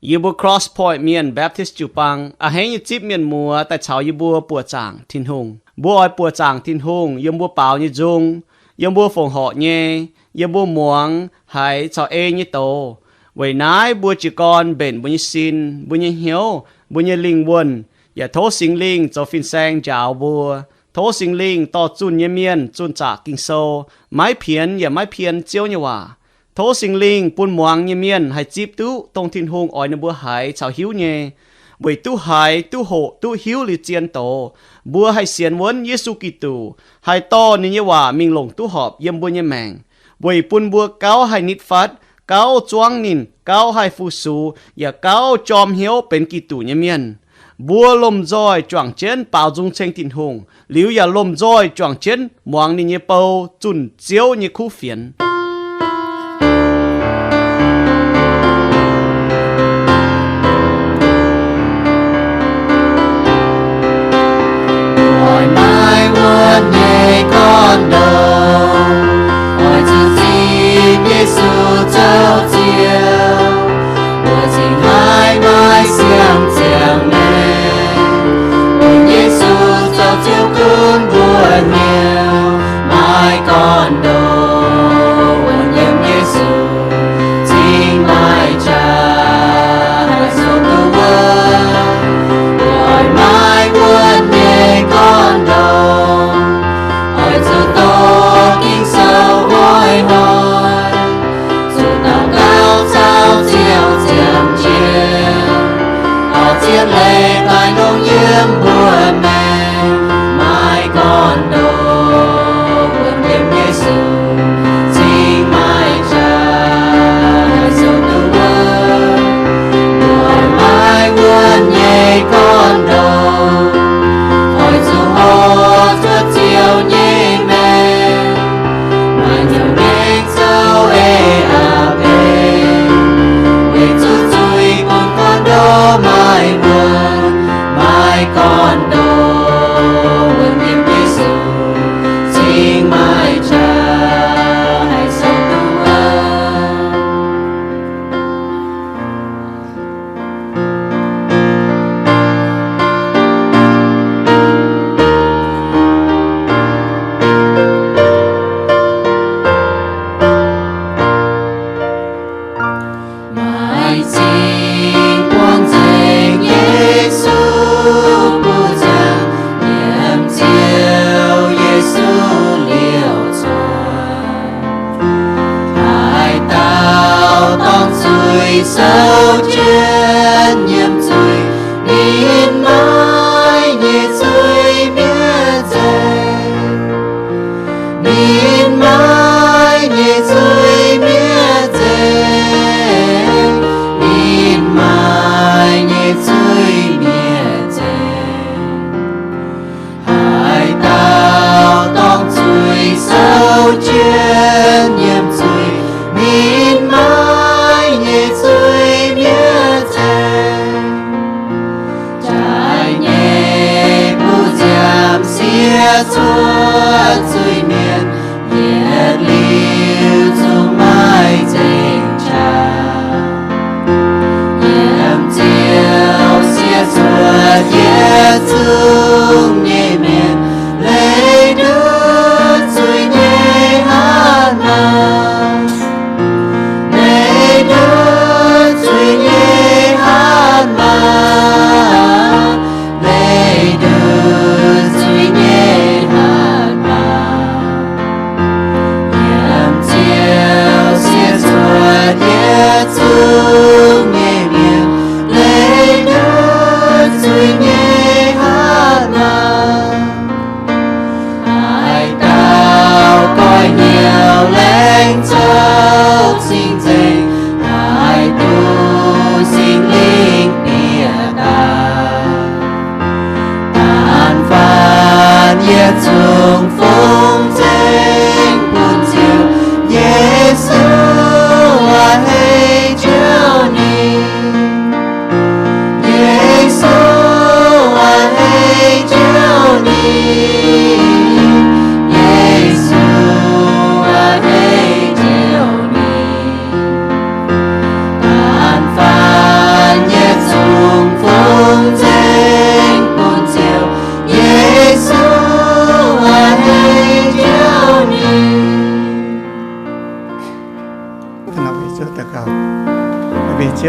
Yie mbuo Cross Point Mienh Baptist jiu-baang a'hneiv nyei zipv mienh muoz daaih caux yie mbuo buoqc zaangc Tin-Hungh. Mbuo oix buoqc zaangc Tin-Hungh yiem mbuo baaux nyei nzung, yiem mbuo fongc horc nyei, yiem mbuo muangx haiz caux ei nyei doz. Weic naaiv mbuo jiez gorn mbenc mbuo nyei sin, mbuo nyei hnyouv, mbuo nyei lingh wuonh, yaac tov Singx Lingh zoux fin-saeng njaaux mbuo. Tov Singx Lingh dorh zunh nyei mienh zunh zaqc Ging-Sou, maiv pienx yaac maiv pien Ziouv nyei waac. Tov Singx Lingh bun muangx nyei mienh haih zipv duqv dongh Tin-Hungh oix ninh mbuo haiz caux hiuv nyei, weic duqv haiz, duqv hoqc, duqv hiuv liuz zien doz, mbuo haih sienx wuonv Yesu Giduc, haih dorh ninh nyei waac mingh longc duqv horpc yiem mbuo nyei maengc, weic bun mbuo gauh haih nitv fatv, gauh zuangv ninh, gauh haih fu-sux, yaac gauh jorm hnyouv benx Giduc nyei mienh. Mbuo lomh nzoih juangc jienv baaux nzung ceng Tin-Hungh, liuz yaac lomh nzoih juangc jienv muangx ninh nyei bou zunh Ziouv nyei kuv fienx. Oix maaiv wuonv nyei gorn-ndoqv, oix zuqc zipv Yesu zoux Ziouv. Mbuo cingx maiv maaih siang-ziangx maengc, bun Yesu zoux Ziouv gunv mbuo hnyouv. Maaih gorn-ndoqv wuonv yiem Yesu, cingx maaih qaqv haih zoux duqv wuov. Oix maaiv wuonv nyei gorn-ndoqv, oix zuqc doqc Ging-Sou hnoi-hnoi, zuqc daux gaux caux Ziouv ziangh jienv, oix zien leiz daaih longc yiem mbuo maengc. Maaih gorn-ndoqv wuonv yiem Yesu, cingx maaih qaqv haih zoux duqv wuov. Oix maaiv wuonv nyei gorn-ndoqv, oix zuqc horpc cuotv Ziouv nyei maengc. Maaih nyaanh maengc zoux eix a'beix, weic zuqc zuiz bun gorn-ndoqv maaih wuonv.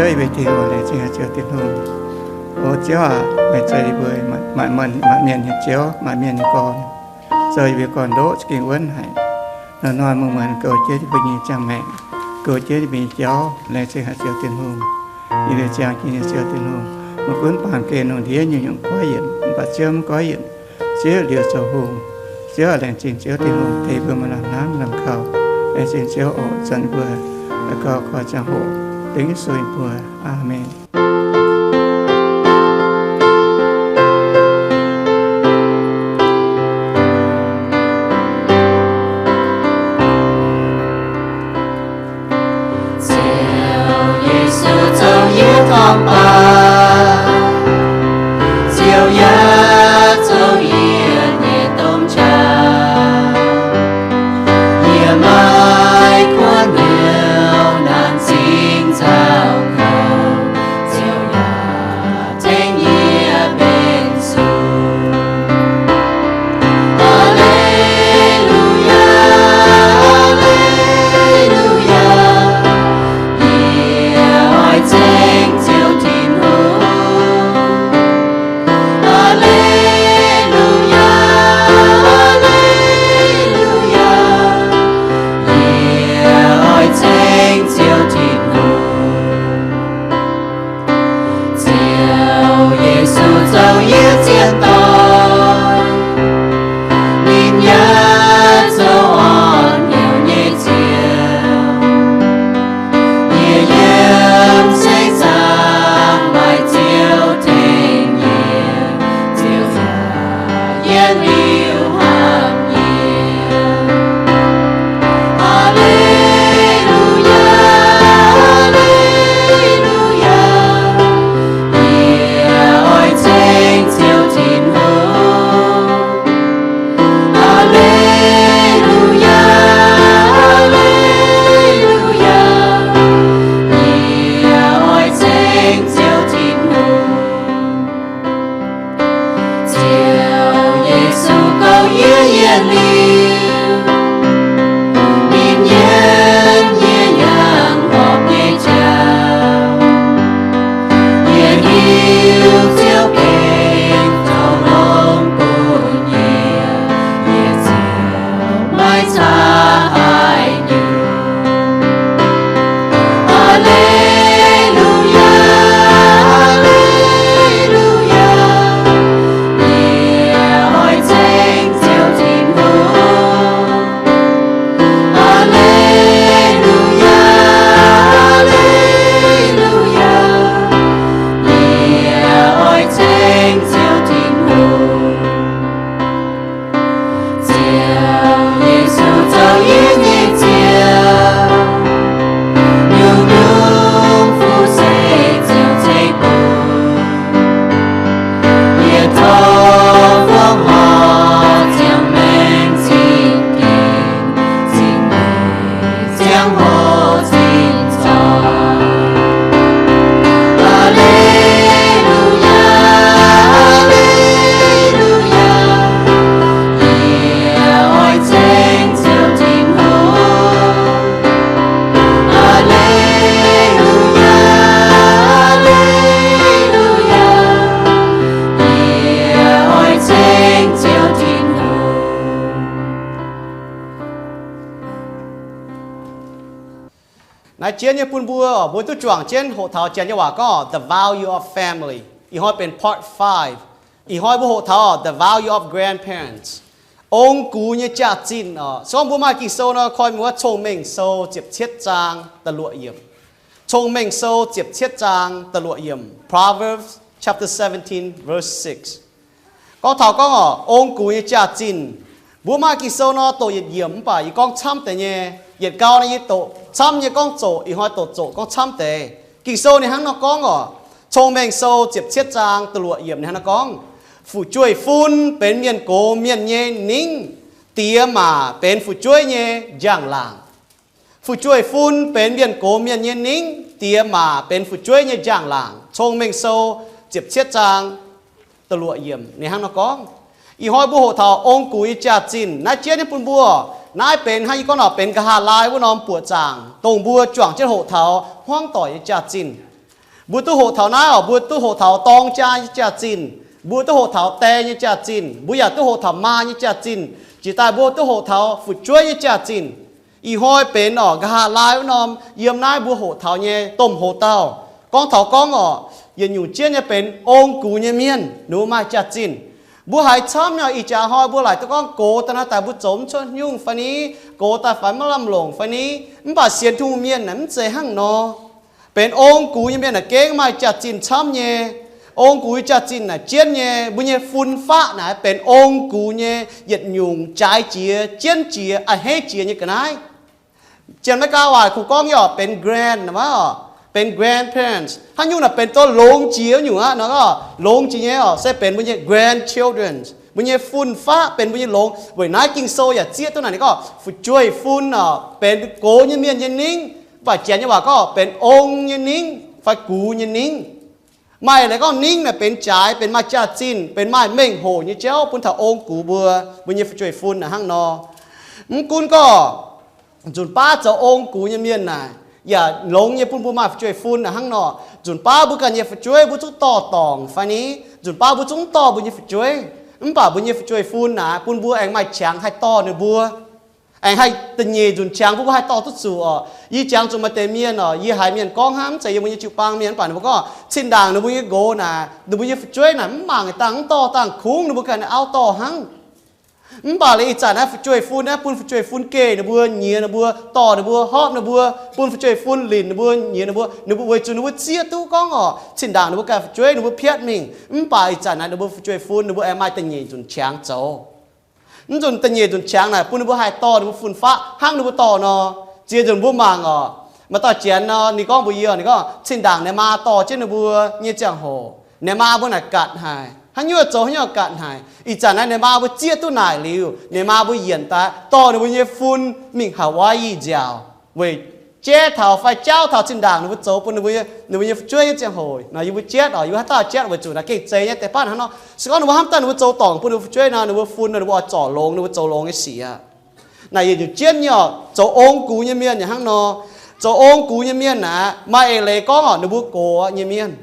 Yie mbuo Tin-Hungh, laengz zingh haic Ziouv Tin-Hungh. O Ziouv aac, meih zoux yie mbuo maanc mienh nyei Ziouv, maanc mienh nyei gorn, zoux yie mbuo gorn-ndoqv za'gengh wuonv haic. Hnoi-hnoi muoz-muonz goux jienv yie mbuo nyei ziangh maengc, goux jienv yie mbuo nyei jauv. Laengz zingh haic Ziouv Tin-Hungh. Yie mbuo ziangh jienv nyei Ziouv Tin-Hungh, maiv gunv baamh gen lungh ndiev nyungc-nyungc goiv yienc, mv baac Ziouv mv goiv yienc. Ziouv liuz zoux hungh. Ziouv aac, laengz zingh Ziouv Tin-Hungh tengx mbuo maaih lamh hnamv lamh kaux. Laengz zingh Ziouv oc, zanc mbuo daux gaux koi ziangh hoc dengv Yesu nyei mbuox. Aamen. Ziouv Yesu zoux yie torngv baac, Ziouv yaac zoux yie nyei domh qaqv. Yie maiv kuonx hnyouv nanv zingh nzauh kouv, Ziouv yaac tengx yie mbenc zuqc. Aa^le^lu^yaa, aa^le^lu^yaa, yie oix ceng Ziouv Tin-Hungh. Aa^le^lu^yaa, aa^le^lu^yaa, yie oix ceng Ziouv Tin-Hungh. Ziouv Yesu zoux yie zien doic, ninh yaac zoux orn hnyouv nyei Ziouv. Yie yiem seix zaangc maaih Ziouv tengx yie, Ziouv yaac yietc liuz hnamv yie. Aa^le^lu^yaa, aa^le^lu^yaa, yie oix ceng Ziouv Tin-Hungh. Aa^le^lu^yaa, aa^le^lu^yaa, yie oix ceng Ziouv Tin-Hungh. Ziouv Yesu goux yie yietc liuz, ninh yiem yie yangh horpc nyei jauv. Yie hiuv Ziouv gengh zoux longx bun yie, yie Ziouv maiv caux haaix nyungc. Aa^le^lu^yaa, aa^le^lu^yaa, yie oix ceng Ziouv Tin-Hungh. Aa^le^lu^yaa, aa^le^lu^yaa, yie oix ceng Ziouv Tin-Hungh. Ziouv Yesu zoux yie nyei Ziouv, nyungc-nyungc fuqv se Ziouv ceix bun. Yie tov fongc horc ziangh maengc cing-nqemh, cing-nqemh ziangh hoc cing-nzormc. Aa^le^lu^yaa, aa^le^lu^yaa, yie oix ceng Ziouv Tin-Hungh. Aa^le^lu^yaa, aa^le^lu^yaa, yie oix ceng Ziouv Tin-Hungh. Naaiv jienv nyei bun mbuo, mbuo duqv juangc jienv hoqc taux janx nyei waac gorngv The Value of Family. Ih hnoi benx part five. Ih hnoi mbuo hoqc taux The Value of Grandparents. Ong-gux nyei jaax-zinh oc. Se gorngv mbuo maaih Ging-Sou nor, koi mingh wuov Cong-Mengh Sou ziepc cietv zaang da'luoqc yiemc. Cong-Mengh Sou ziepc cietv zaang da'luoqc yiemc. Proverbs chapter seventeen, verse six. Gorngv taux gorngv oc, ong-gux nyei jaax-zinh. Mbuo maaih Ging-Sou nor doqc yietc yiemc mv baac yie gorngv camv deix nyei. Yietc gau nor yie doqc camv nyei gorngv zoqc, ih hnoi doqc zoqc gorngv camv deix. Ging-Sou ninh hnangv nor gorngv oc, Cong-Mengh Sou ziepc cietv zaang da'luoqc yiemc ninh hnangv nor gorngv, fu'jueiv-fun benx mienh gox mienh nyei ningv, diex maac benx fu'jueiv nyei njang-laangc. Fu'jueiv-fun benx mienh gox mienh nyei ningv, diex maac benx fu'jueiv nyei njang-laangc. Cong-Mengh Sou ziepc cietv zaang da'luoqc yiemc ninh hnangv nor gorngv. Ih hnoi mbuo hoqc taux ong-gux nyei jaax-zinh. Naaiv jienv nyei bun mbuo, naaiv benx hnangv yie gorngv nor benx nqa'haav laai wuov norm buoqc zaangc dongh mbuo juangc jienv hoqc taux hmuangv doic nyei jaax-zinh. Mbuo duqv hoqc taux naaiv oc, mbuo duqv hoqc taux dorng jaa nyei jaax-zinh, mbuo duqv hoqc taux die nyei jaax-zinh, mbuo yaac duqv hoqc taux maa nyei jaax-zinh, jiex daaih mbuo duqv hoqc taux fu'jueiv nyei jaax-zinh. Ih hnoi benx oc, nqa'haav laai wuov norm yiem naaiv mbuo hoqc taux nyei domh hoc-dauh, gorngv taux gorngv oc, yietc nyungc jienv nyei benx ong-gux nyei mienh, ninh mbuo maaih jaax-zinh. Mbuo haiz camv nyei, ih jaax hnoi mbuo laaic duqv gorngv gox daaih naaiv daaih mbuo zoux mv cuotv nyungc fai ni, gox daaih faix maiv lamh longc fai ni, mv baac sienx Tin-Hungh mienh naaic mv zeiz hnangv nor. Benx ong-gux nyei mienh naaic gengh maaih jaax-zinh camv nyei. Ong-gux nyei jaax-zinh naaic jienv nyei, mbuo nyei fun-faqv naaic benx ong-gux nyei yietc nyungc jaaix jiex, jienv jiex, a'hneiv jiex nyei ga'naaiv. Janx-Meigaa waac kungx gorngv nyei oc, benx grand, benx grandparents. Haaix nyungc naaic benx douz longx jiex nyungc aqv nor, longx jiex nyei oc, se benx mbuo nyei grandchildren. Mbuo nyei fun-faqv benx mbuo nyei longx. Weic naaiv Ging-Sou yaac zieqv duqv naaic ninh gorngv fu'jueiv fun oc, benx gox nyei mienh nyei ningv, mv baac Janx nyei waac gorngv benx ong nyei ningv fai gux nyei ningv. Maaih leiz gorngv ningv naaic benx jaaix, benx maaih jaax-zinh, benx maaih mengh hoc nyei jauv bun taux ong-gux mbuo, mbuo nyei fu'jueiv fun naaic hnangv nor. Mv gunv gorngv nzunc baav zoux ong-gux nyei mienh naaic yaac longx nyei bun mbuo maaih fu'jueiv fun naaic hnangv nor. Nzunc baav mbuo ganh nyei fu'jueiv mbuo zungv dorh dorngc fai ni, nzunc baav mbuo zungv dorh mbuo nyei fu'jueiv, mv baac mbuo nyei fu'jueiv fun naaic bun mbuo aengx maaih qangx haih dorh ninh mbuo, aengx haih da'nyeic nzunc qangx bun mbuo haih dorh duqv zuqc oc. Yie jangx zuqc maaih deix mienh oc, yie haiz mienh gorngv hnangv, mv zeiz yiem mbuo nyei jiu-baang mienh, mv baac ninh mbuo gorngv zinh ndaangc ninh mbuo nyei nqox naaic, ninh mbuo nyei fu'jueiv naaic mv mangc dangh mv dorh dangh kungx ninh mbuo ganh auv dorh hnangv. Mv baac liuz ih zanc naaiv fu'jueiv fun naaiv bun fu'jueiv fun geh ninh mbuo, nyiex ninh mbuo, dorh ninh mbuo, hopv ninh mbuo, bun fu'jueiv fun linc ninh mbuo, nyiex ninh mbuo, ninh mbuo weic zuqc ninh mbuo zieqv duqv gorngv oc, zinh ndaangc ninh mbuo ganh fu'jueiv ninh mbuo piatv mingh. Mv baac ih zanc naaiv ninh mbuo fu'jueiv fun ninh mbuo aengx maaih da'nyeic nzunc qangx zoux. Mv nzunc da'nyeic nzunc qangx naaic bun ninh mbuo haih dorh ninh mbuo fun-faqv hnangv ninh mbuo dorh nor. Ziex nzunc mbuo mangc oc, maaih dauh Janx nor ninh gorngv mbuox yie, ninh gorngv zinh ndaangc ninh maa dorh jienv ninh mbuo nyei ziangh hoc, ninh maa mbuo naaic gatc haic, haaix nyungc zoux haaix nyungc gatc haic. Ih zanc naaiv ninh maa mbuo zieqv duqv naaic liuz, ninh maa mbuo yienc daaih dorh ninh mbuo nyei fun mingh Hawaii nziaauc, weic jaiv taux fai jaauv taux zinh ndaangc ninh mbuo zoux bun ninh mbuo nyei fu'jueiv nyei ziangh hoc. Nor yie mbuo jaiv oc, yie mbuo haaix dauh jaiv weic zuqc naaiv gengh zeiz nyei deix baav hnangv nor. Se gorngv ninh mbuo hnamv daaih ninh mbuo zoux dorngc bun ninh mbuo fu'jueiv nor, ninh mbuo fun nor ninh mbuo oix zorc longx, ninh mbuo zoux longx nyei sic aqv. Naaic yietc nyungc jienv nyei oc, zoux ong-gux nyei mienh yaac hnangv nor. Zoux ong-gux nyei mienh naaic maaih eix leiz gorngv oc, ninh mbuo gox nyei mienh.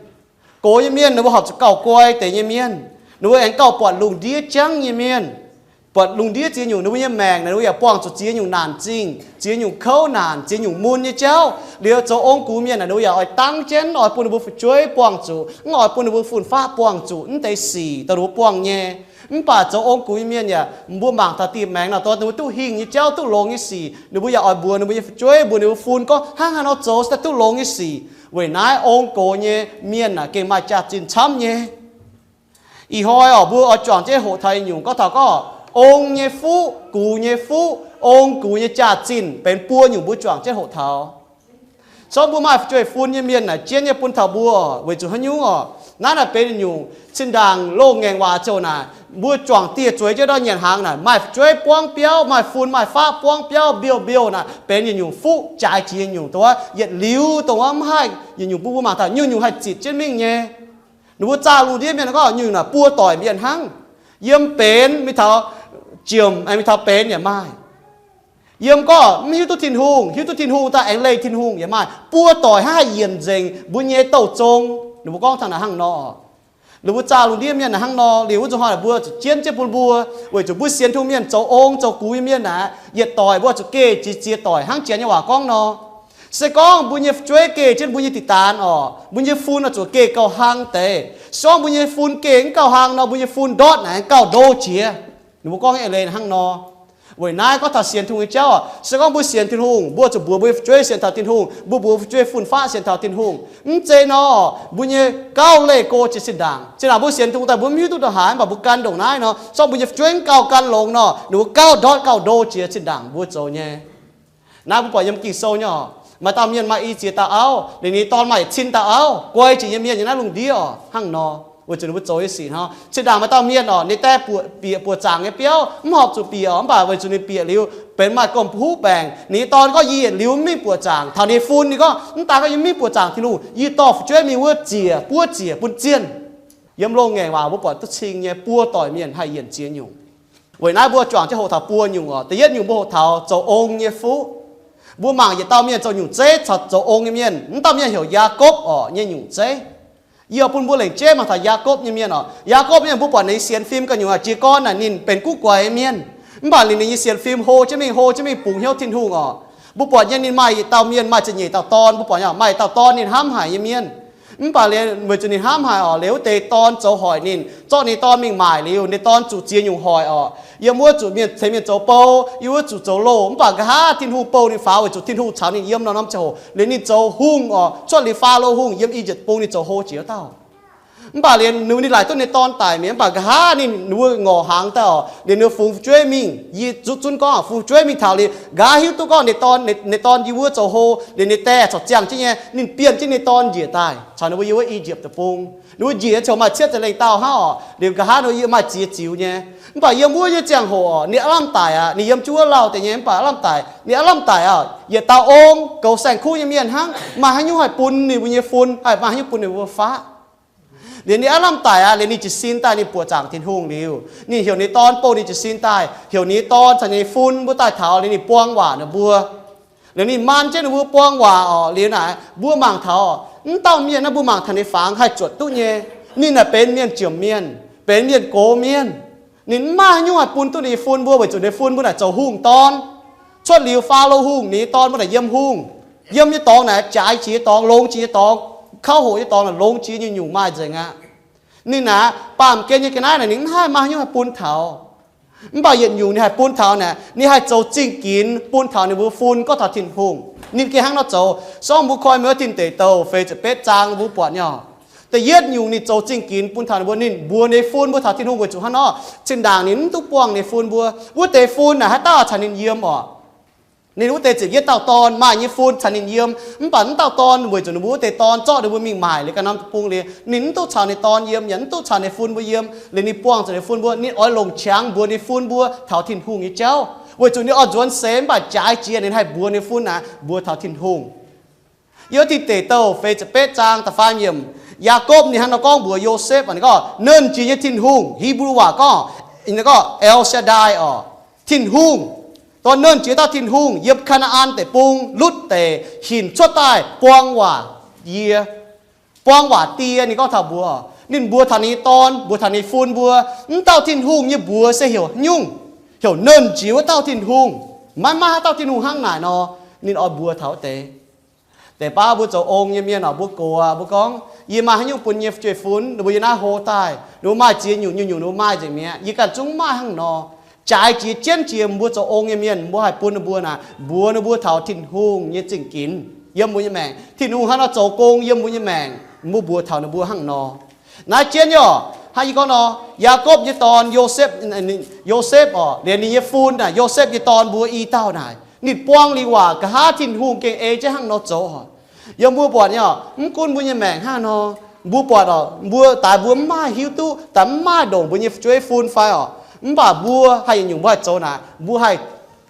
Gox nyei mienh ninh mbuo horpc zuqc gauh guai deix nyei mienh. Ninh mbuo aengx gauh buatc lungh ndiev jangv nyei mienh. Buatc lungh ndiev ziex nyungc, ninh mbuo nyei maengc naaic ninh mbuo yaac buangh zuqc ziex nyungc naanc zingh, ziex nyungc kouv naanc, ziex nyungc mun nyei jauv. Liuz zoux ong-gux mienh naaic ninh mbuo yaac oix dangv jienv oix bun ninh mbuo fu'jueiv buangh zuqc, mv oix bun ninh mbuo fun-faqv buangh zuqc naaiv deix sic dongh ninh mbuo buangh nyei. Mv baac zoux ong-gux nyei mienh yaac mbuo mangc taux dieh maengx naaic dongh ninh mbuo duqv hingh nyei jauv, duqv longx nyei sic, ninh mbuo yaac oix mbuox ninh mbuo nyei fu'jueiv, mbuox ninh mbuo fun gorngv hnangv haaix nor zoux se daaih duqv longx nyei sic. Weic naaiv ong-gux nyei mienh naaic gengh maaih jaax-zinh camv nyei. Ih hnoi oc, mbuo oix juangc jienv hoqc taux nyungc gorngv taux gorngv ong nyei fuqv, gux nyei fuqv, ong-gux nyei jaax-zinh benx buo nyungc mbuo juangc jienv hoqc taux. Sorng mbuo maaih fu'jueiv fun nyei mienh naaic jienv nyei bun taux mbuo, weic zuqc haaix nyungc oc? Naaiv naaic benx nyungc zinh ndaangc loz-ngaengc waac ziouc naaic, mbuo juangc dieh zueiz jienv ndortv nyanc hnaangx naaic, maaih fu'jueiv buangv biauv, maaih fun maaih faqv buangv biauv mbiouh mbiouh naaic, benx yietc nyungc fuqv jaaix jiex nyungc dongh wuov yietc liuz dongh wuov mv haih yietc nyungc bun mbuo mangc taux nyungc-nyungc haih zitc jienv mingh nyei. Ninh mbuo zaah lungh ndiev mienh gorngv nyungc naaic buo doic mienh hnangv. Yiem benx mingh taux jiemc, mingh taux benx yaac maaih. Yiem gorngv mv hiuv duqv Tin-Hungh, hiuv duqv Tin-Hungh daaih aengx leih Tin-Hungh yaac maaih. Buo doic hnangv haih yienc nzengc mbuo nyei douh zong. Ninh mbuo gorngv taux naaic hnangv nor. Ninh mbuo zaah lungh ndiev mienh naaic hnangv nor liuz, wuov zuqc hnoi naaic mbuo zuqc jienv jienv bun mbuo, weic zuqc mbuo sienx Tin-Hungh mienh zoux ong zoux gux nyei mienh naaic, yietc doic mbuo zuqc geh ziex ziex doic hnangv Janx nyei waac gorngv nor. Se gorngv mbuo nyei fu'jueiv geh jienv mbuo nyei diqc daanx oc, mbuo nyei fun oix zuqc geh gauh hlang deix. Se gorngv mbuo nyei fun geh mv gauh hlang nor, mbuo nyei fun ndortv naaic gauh ndo jiex. Ninh mbuo gorngv nyei eix leiz hnangv nor. Weic naaiv gorngv taux sienx Tin-Hungh nyei jauv oc, se gorngv mbuo sienx Tin-Hungh, mbuo zuqc mbuox mbuo nyei fu'jueiv sienx taux Tin-Hungh, mbuo mbuox fu'jueiv fun-faqv sienx taux Tin-Hungh. Mv zeiz nor, mbuo nyei gauh leih go jiex zinh ndaangc. Zinh ndaangc mbuo sienx Tin-Hungh daaih mbuo mv hiuv duqv ndongc haaix, mv baac mbuo gan ndongc naaiv nor, se gorngv mbuo nyei fu'jueiv mv gauh gan longx nor, ninh mbuo gauh ndortv gauh ndo jiex zinh ndaangc mbuo zoux nyei. Naaiv mbuo buatc yiem Ging-Sou nyei oc. Maaih dauh mienh maaih i ziex dauh auv, ninh nyei dorn maaih cin dauh auv, guai jiex nyei mienh yiem naaiv lungh ndiev oc, hnangv nor. Weic zuqc ninh mbuo zoux nyei sic hnangv. Zinh ndaangc maaih dauh mienh oc, ninh die bieqc buoqc zaangc nyei biauv, mv horpc zuqc bieqc oc, mv baac weic zuqc ninh bieqc liuz benx maaih gomh huv baengc. Ninh nyei dorn gorngv, yie yietc liuz mv mingh buoqc zaangc. Taux ninh nyei fun ninh gorngv, mv daan gorngv yie mv mingh buoqc zaangc Tin-Hungh, yie dorh fu'jueiv mingh wuov ziec, buov ziec bun zienh. Yiem loz-ngaengc waac mbuo buatc duqv cing nyei, buo doic mienh haih yienc ziex nyungc. Weic naaiv mbuo juangc jienv hoqc taux buo nyungc oc. Da'yietv nyungc mbuo hoqc taux zoux ong nyei fuqv. Mbuo mangc yietc dauh mienh zoux nyungc zeiv caux zoux ong nyei mienh. Mv dauh mienh heuc Yaakopv orqc nyei nyungc zeiv. Yie bun mbuo lengc jeiv mangc taux Yaakopv nyei mienh orqc. Yaakopv mienh mbuo buatc ninh sienx fim ganh nyungc aqv. Jiez gorn naaic ninh benx guv guaix nyei mienh, mv baac liuz ninh nyei sienx fim hlo jienv mingh, hlo jienv mingh bungx hnyouv Tin-Hungh orqc. Mbuo buatc nyei ninh maaih yietc dauh mienh, maaih ziepc nyeic dauh dorn. Mbuo buatc nyei maaih yietc dauh dorn ninh hnamv haic nyei mienh. Mv baac liuz weic zuqc ninh hnamv haic orqc, liuz wuov deix dorn zoux hoic ninh, zorqv ninh dorn mingh maaic liuz, ninh dorn zuqc ziex nyungc hoic orqc. Yiem wuov zuqc mienh tengx mienh zoux bou, yiem wuov zuqc zoux loh. Mv baac nqa'haav Tin-Hungh bou ninh faaux weic zuqc Tin-Hungh caux ninh yiem norm-norm ziangh hoc. Liuz ninh zoux hungh orqc, cuotv liuz Faalo Hungh yiem I^yipv Bung ninh zoux hlo jiex dauh. Mv baac liuz ninh, ninh laaic duqv ninh dorn daic mi'aqv, mv baac nqa'haav ninh, ninh mbuo ngorc hnaangx daaih orqc, liuz ninh fungx fu'jueiv mingh, yie zutv zunv gorngv fungx fu'jueiv mingh taux liuz nqa'haav hiuv duqv gorngv ninh dorn, ninh dorn yiem wuov zoux hlo, liuz ninh die corc ziangh jienv nyei, ninh bienh jienv ninh dorn njiec daaih caux ninh mbuo yiem wuov I^yipv Deic-Bung. Ninh mbuo njiec nyei ziouc maaih cietv ziepc lengh dauh hnangv orqc, liuz nqa'haav ninh mbuo yiem maaih ziex ziux nyei. Mv baac yiem wuov nyei ziangh hoc orqc, ninh aav lamh daic aqv, ninh yiem jienv wuov lauh deix nyei, mv baac aav lamh daic, ninh aav lamh daic orqc, yietc dauh ong goux saeng-kuv nyei mienh hnangv, maaih haaix nyungc haih bun ninh mbuo nyei fun, haih maaih haaix nyungc bun ninh mbuo faqv. Liuz ninh aav lamh daic aqv, liuz ninh jiez sin daaih ninh buoqc zaangc Tin-Hungh liuz, ninh heuc ninh dorn bou ninh jiez sin daaih, heuc ninh dorn caux ninh fun mbuo daaih taux liuz ninh buang waac ninh mbuo. Liuz ninh maan jienv ninh mbuo buang waac orqc, liuz naaic mbuo mangc taux, mv dauh mienh naaiv mbuo mangc taux ninh fangx haih zuotc duqv nyei. Ninh naaic benx mienh jomc mienh, benx mienh gox mienh. Ninh mv maaih haaix nyungc haih bun duqv ninh nyei fun mbuo weic zuqc ninh fun mbuo naaic zoux hungh dorn. Cuotv liuz Faalo Hungh ninh nyei dorn mbuo naaic yiem hungh, yiem nyei dorngx naaic jaaix jiex nyei dorngx, longx jiex nyei dorngx, kauv hoqc nyei dorngx naaic longx jiex nyungc-nyungc maaih nzengc aqv. Ninh naaic baamh gen nyei ga'naaiv naaic ninh mv haih maaih haaix nyungc haih bun taux. Mv baac yietc nyungc ninh haih bun taux naaic, ninh haih zoux zingh ginx bun taux ninh mbuo fun gorngv taux Tin-Hungh. Ninh gengh hnangv nor zoux. Sorng mbuo koi mienh wuov Tin Deic Douh feix ziepc betv zaang mbuo buatc nyei orqc. Da'yietv nyungc ninh zoux zingh ginx bun taux ninh mbuo, ninh mbuox ninh fun mbuo taux Tin-Hungh weic zuqc hnangv nor, zinh ndaangc ninh mv duqv buangh ninh fun mbuo. Wuov deix fun naaic haaix dauh caux ninh yiem orqc? Ninh wuov deix ziepc yietv dauh dorn maaih nyei fun caux ninh yiem, mv baac mv dauh dorn weic zuqc ninh mbuo wuov deix dorn zorqv ninh mbuo mingh maaic liuz ganh norm deic-bung liuz, ninh mv duqv caux ninh dorn yiem, yaac mv duqv caux ninh fun mbuo yiem. Liuz ninh buangh zuqc ninh fun mbuo, ninh oix longc qangx mbuox ninh fun mbuo taux Tin-Hungh nyei jauv, weic zuqc ninh oix nzuonx seix mv baac jaaix jiex ninh haih mbuox ninh fun naaic mbuox taux Tin-Hungh. Yiem Tin Deic Douh feix ziepc betv zaang da'faam yiemc, Yaakopv ninh hnangv nor gorngv mbuox Yosepv, ninh gorngv, Nernh Jiex nyei Tin-Hungh, Hipv^lu waac gorngv, ninh gorngv El Shaddai orqc, Tin-Hungh. Dorh Nernh Jiex dauh Tin-Hungh yiem Kaa^naa^an Deic-Bung lutv deix hinc cuotv daaih buang waac yie, buang waac die. Ninh gorngv taux mbuox, ninh mbuox taux ninh nyei dorn, mbuox taux ninh fun mbuo, mv dauh Tin-Hungh nyei mbuox se heuc haaix nyungc? Heuc Nernh Jiex wuov dauh Tin-Hungh. Maiv maaih haaix dauh Tin-Hungh hnangv naaic nor. Ninh oix mbuox taux wuov deix. Deix baav mbuo zoux ong nyei mienh orqc, mbuo gox aqv, mbuo gorngv, yie maaih haaix nyungc bun yie nyei fu'jueiv fun, ninh mbuo yiem naaiv hlo daaih, ninh mbuo maaih ziex nyungc, nyungc-nyungc ninh mbuo maaih nzengc mi'aqv, yie ganh zungv maaih hnangv nor. Jaaix jiex jienv jiex mbuo zoux ong nyei mienh, mbuo haih bun ninh mbuo naaic, mbuox ninh mbuo taux Tin-Hungh nyei zingh ginx yiem mbuo nyei maengc, Tin-Hungh hnangv nor zoux gong yiem mbuo nyei maengc, mbuo mbuox taux ninh mbuo hnangv nor. Naaiv jienv nyei orqc, hnangv yie gorngv nor, Yaakopv nyei dorn Yosepv, Yosepv orqc, liemh ninh nyei fun naaic, Yosepv nyei dorn mbuo i dauh naaic, ninh buang liuz waac nqa'haav Tin-Hungh gengh ei jienv hnangv nor zoux orqc. Yiem mbuo buatc nyei orqc, mv gunv mbuo nyei maengc hnangv nor, mbuo buatc orqc, mbuo daaix mbuo mv maaih hiuv duqv, daaix mv maaih ndongc mbuo nyei fu'jueiv fun fai orqc, mv baac mbuo haih yietc nyungc mbuo haih zoux naaic, mbuo haih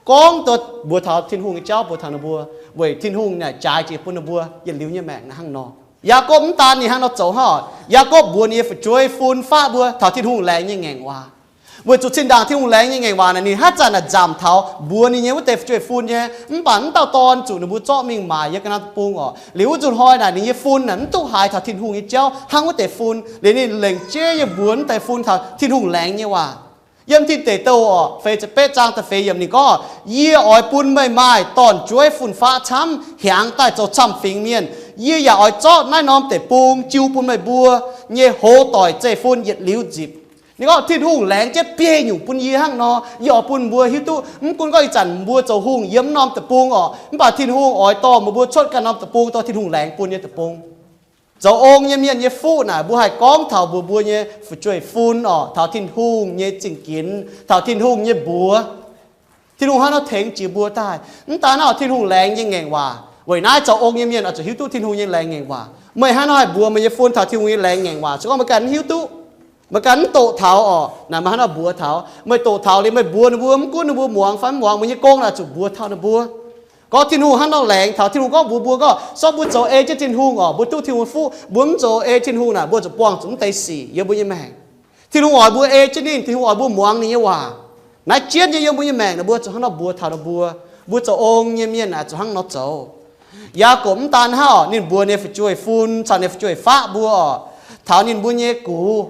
gorngv duqv mbuox taux Tin-Hungh nyei jauv mbuox taux ninh mbuo, weic Tin-Hungh naaic jaaix jiex bun ninh mbuo yietc liuz nyei maengc naaiv hnangv nor. Yaakopv mv daan ninh hnangv nor zoux hnangv orqc, Yaakopv mbuox ninh nyei fu'jueiv fun faqv mbuo taux Tin-Hungh laengz nyei ngaengc waac. Weic zuqc zinh ndaangc Tin-Hungh laengz nyei ngaengc waac naaic ninh haaix zanc naaic nzamc taux mbuox ninh nyei wuov deix fu'jueiv fun nyei, mv baac mv dauh dorn zuqc ninh mbuo zorqv mingh maaic yiem ganh norm deic-bung orqc. Liuz wuov nzunc hnoi naaic ninh nyei fun naaic mv duqv haiz taux Tin-Hungh nyei jauv hnangv wuov deix fun. Liuz ninh lengc jeiv nyei mbuox wuov deix fun taux Tin-Hungh laengz nyei waac. Yiem Tin Deic Douh orqc, feix ziepc betv zaang da'feix yiemc ninh gorngv, Yie oix bun meih maaih dorn-jueiv fun-faqv camv, hiaangx daaih zoux camv-fingx mienh. Yie yaac oix zorqv naaiv norm deic-bung jiu bun meih mbuo nyei hoz doic zeiv-fun yietc liuz nzipc. Ninh gorngv Tin-Hungh laengz jienv biei nyungc bun yie hnangv nor, yie oix bun mbuo hiuv duqv mv gunv gorngv ih zanc mbuo zoux hungh yiem norm deic-bung orqc, mv baac Tin-Hungh oix dorh mbuo cuotv ganh norm deic-bung, dorh Tin-Hungh laengz bun nyei deic-bung. Zoux ong nyei mienh nyei fuqv naaic mbuo haih gorngv taux mbuox mbuo nyei fu'jueiv fun orqc, taux Tin-Hungh nyei zingh ginx, taux Tin-Hungh nyei mbuox. Tin-Hungh hnangv nor tengx jiex mbuo daaih. Mv daan naaiv Tin-Hungh laengz nyei ngaengc waac, weic naaiv zoux ong nyei mienh oix zuqc hiuv duqv Tin-Hungh nyei laengz ngaengc waac. Meih hnangv nor haih mbuox meih nyei fun taux Tin-Hungh nyei laengz ngaengc waac, se gorngv meih ganh mv hiuv duqv, meih ganh mv doqc taux orqc, naaic meih hnangv nor mbuox taux. Meih doqc taux liuz meih mbuox ninh mbuo, mv gunv ninh mbuo muangx fai mv muangx, meih nyei gong naaic zuqc mbuox taux ninh mbuo. Gorngv Tin-Hungh hnangv nor laengz taux, Tin-Hungh gorngv mbuox mbuo gorngv, sorng mbuo zoux ei jienv Tin-Hungh orqc, mbuo duqv Tin-Hungh nyei fuqv. Mbuo mv zoux ei Tin-Hungh naaic, mbuo zuqc buangh zuqc mv deix sic yiem mbuo nyei maengc. Tin-Hungh oix mbuo ei jienv ninh, Tin-Hungh oix mbuo muangx ninh nyei waac. Naaiv jienv nyei yiem mbuo nyei maengc naaic, mbuo zuqc hnangv nor mbuox taux ninh mbuo. Mbuo zoux ong nyei mienh aah, zuqc hnangv nor zoux. Yaagorpc mv daan hnangv oc, ninh mbuox ninh nyei fu'jueiv-fun caux ninh nyei fu'jueiv-faqv mbuo oc, taux ninh mbuo nyei gux.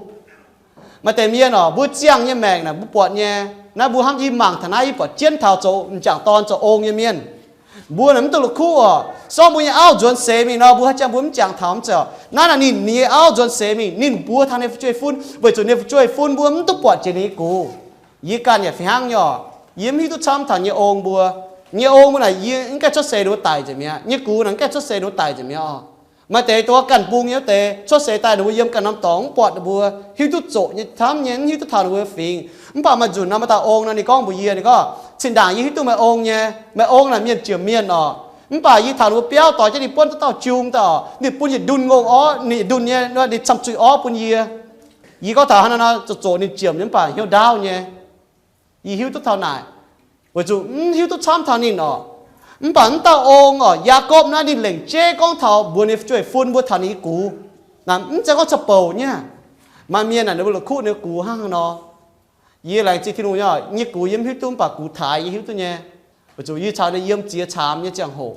Maaih deix mienh oc, mbuo ziangh nyei maengc naaic mbuo buatc nyei. Naaiv mbuo hnamv yie mangc taux naaiv, yie buatc jienv taux zoux m'jangc dorn zoux ong nyei mienh. Mbuo naaic mv duqv la'kuqv oc. Sorng mbuo nyei auv nzuonx seix mingh nor, mbuo haaix jangx mbuo mv jangx taux mv zeiz oc. Naaiv naaic ninh, ninh nyei auv nzuonx seix mingh, ninh mbuox taux ninh nyei fu'jueiv-fun, weic zuqc ninh nyei fu'jueiv-fun mbuo mv duqv buatc jiex ninh nyei gux. Yie ganh yaac fih hnangv nyei oc. Yie mv hiuv duqv camv taux yie nyei ong mbuo. Yie nyei ong mbuo naaic, yie mv gaengh cuotv seix ninh mbuo daic nzengc mi'aqv. Yie nyei gux naaic mv gaengh cuotv seix ninh mbuo daic nzengc mi'aqv oc. Maaih deix dongh wuov ganh bung nyei wuov deix cuotv seix daaih ninh mbuo yiem ganh norm dorngx mv buatc ninh mbuo, hiuv duqv zoqc nyei camv nyei, mv hiuv duqv taux ninh mbuo fingx. Mv baac maaih nzunc nor, maaih dauh ong nor, ninh gorngv mbuox yie, ninh gorngv, Zinh ndaangc yie hiuv duqv meih ong nyei, meih ong naaic mienh jiex mienh oc. Mv baac yie taux ninh mbuo biauv doix jienv ninh buonv duqv dauh jung daaih oc, ninh bun yietc ndunh ngongh orv, ninh yietc ndunh nyei, ninh camv zuih orv bun yie. Yie gorngv taux hnangv naaiv nor, zoqc zoqc ninh ziemx nyei mv baac hnyouv ndaauv nyei. Yie hiuv duqv taux naaic, weic zuqc mv hiuv duqv camv taux ninh oc. Mv baac mv dauh ong oc, Yaagorpc naaiv ninh lengc jeiv gorngv taux mbuox ninh nyei fu'jueiv-fun mbuo taux ninh nyei gux. Naaic mv zeiz gorngv caux bouc nyei. Maaih mienh naaic ninh mbuo la'kuqv ninh gux hnangv haaix nor. Yie laengz zingh Tin-Hungh nyei, nyei gux yie mv hiuv duqv, mv baac gux taaix yie hiuv duqv nyei. Weic zuqc yie caux ninh yiem ziex caamx nyei ziangh hoc,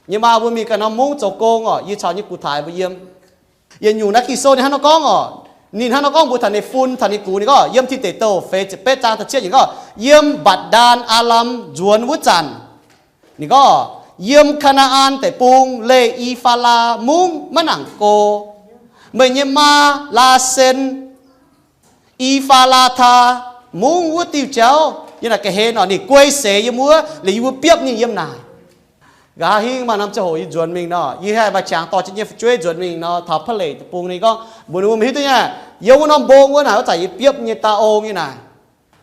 nyei maa mbuo mingh ganh norm mungv zoux gong oc, yie caux nyei gux taaix mbuo yiem. Yietc nyungc naaiv Ging-Sou ninh hnangv nor gorngv oc. Ninh hnangv nor gorngv mbuox taux ninh fun, taux ninh gux, ninh gorngv yiem Tin Deic Douh feix ziepc betv zaang da'cietv yiemc gorngv, yiem Mbetc^ndaan Aa^lam nzuonx wuov zanc, ninh gorngv, Yiem Kaa^naa^an Deic-Bung leih E^faa^laa Mungv maiv nangc go. Meih nyei maa, Laasen, E^faa^laa^taa Mungv wuov diuh jauv, yiem naaic ga'hlen oc, ninh guei seix yiem wuov, liuz yie mbuo biopv ninh yiem naaic. Nqa'haav hingv maaih norm ziangh hoc yie nzuonx mingh nor, yie haih maaih qangx dorh jienv nyei fu'jueiv nzuonx mingh nor, taux Pa'leic Deic-Bung, ninh gorngv mbuox ninh mbuo, Meih hiuv duqv nyei, yiem wuov norm mbong wuov naaic, wuov zanc yie biopv nyei dauh ong nyei naaic.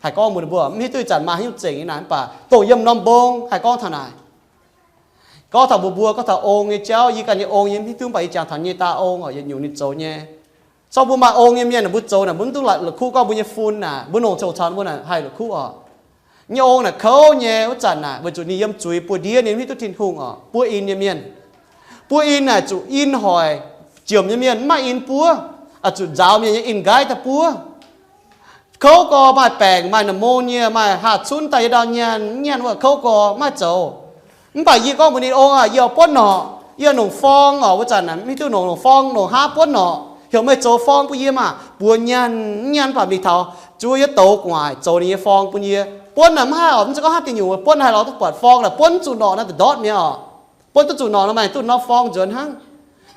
Haih gorngv mbuox ninh mbuo, mv hiuv duqv ih zanc maaih haaix nyungc zengc nyei naaic, mv baac dongh yiem norm mbong haih gorngv taux naaic. Gorngv taux mbuox mbuo, gorngv taux ong nyei jauv, yie ganh nyei ong yie mv hiuv duqv, mv baac yie jangx taux nyei dauh ong oc, yietc nyungc ninh zoux nyei. Corc mbuo maaih ong nyei mienh, mbuo zoux naaic mbuo mv duqv la'kuqv gorngv mbuo nyei fun naaic, mbuo longc ziangh hoc caux mbuo naaic haih la'kuqv oc. Nyei ong naaic kouv nyei wuov zanc naaic, weic zuqc ninh yiem zuiz buoz-ndiev, ninh mv hiuv duqv Tin-Hungh oc, buov in nyei mienh. Buov in naaic zuqc in hoic, ziemx nyei mienh mv maaih in buov, zuqc nzaaux mienh nyei in-nqaiv daaih buov. Kouv gorx maaih baengc, maaih pneumonia, maaih haah cunv daaih, yie ndau nyanc, nyanc wuov kouv gorx maiv zoux. Mv baac yie gorngv mbuox ninh, Ong aah, yie oix buonv norqc, yie oix nongc forng oc. Wuov zanc mv hiuv duqv nongc, nongc forng, nongc haav buonv norqc, heuc meih zoux forng bun yie maah. Mbuox nyanc, nyanc baac mingh taux zuov yie douz gu'nguaaic zoux ninh nyei forng bun yie. Buonv naaic mv haih oc, mv zeiz gorngv haaix diuh nyungc buonv haih lorz duqv buatc forng naaic, buonv zuqc norqc naaic ndortv mi'aqv oc. Buonv duqv zuqc norqc nor, maaih duqv norm forng nzuonx hnangv.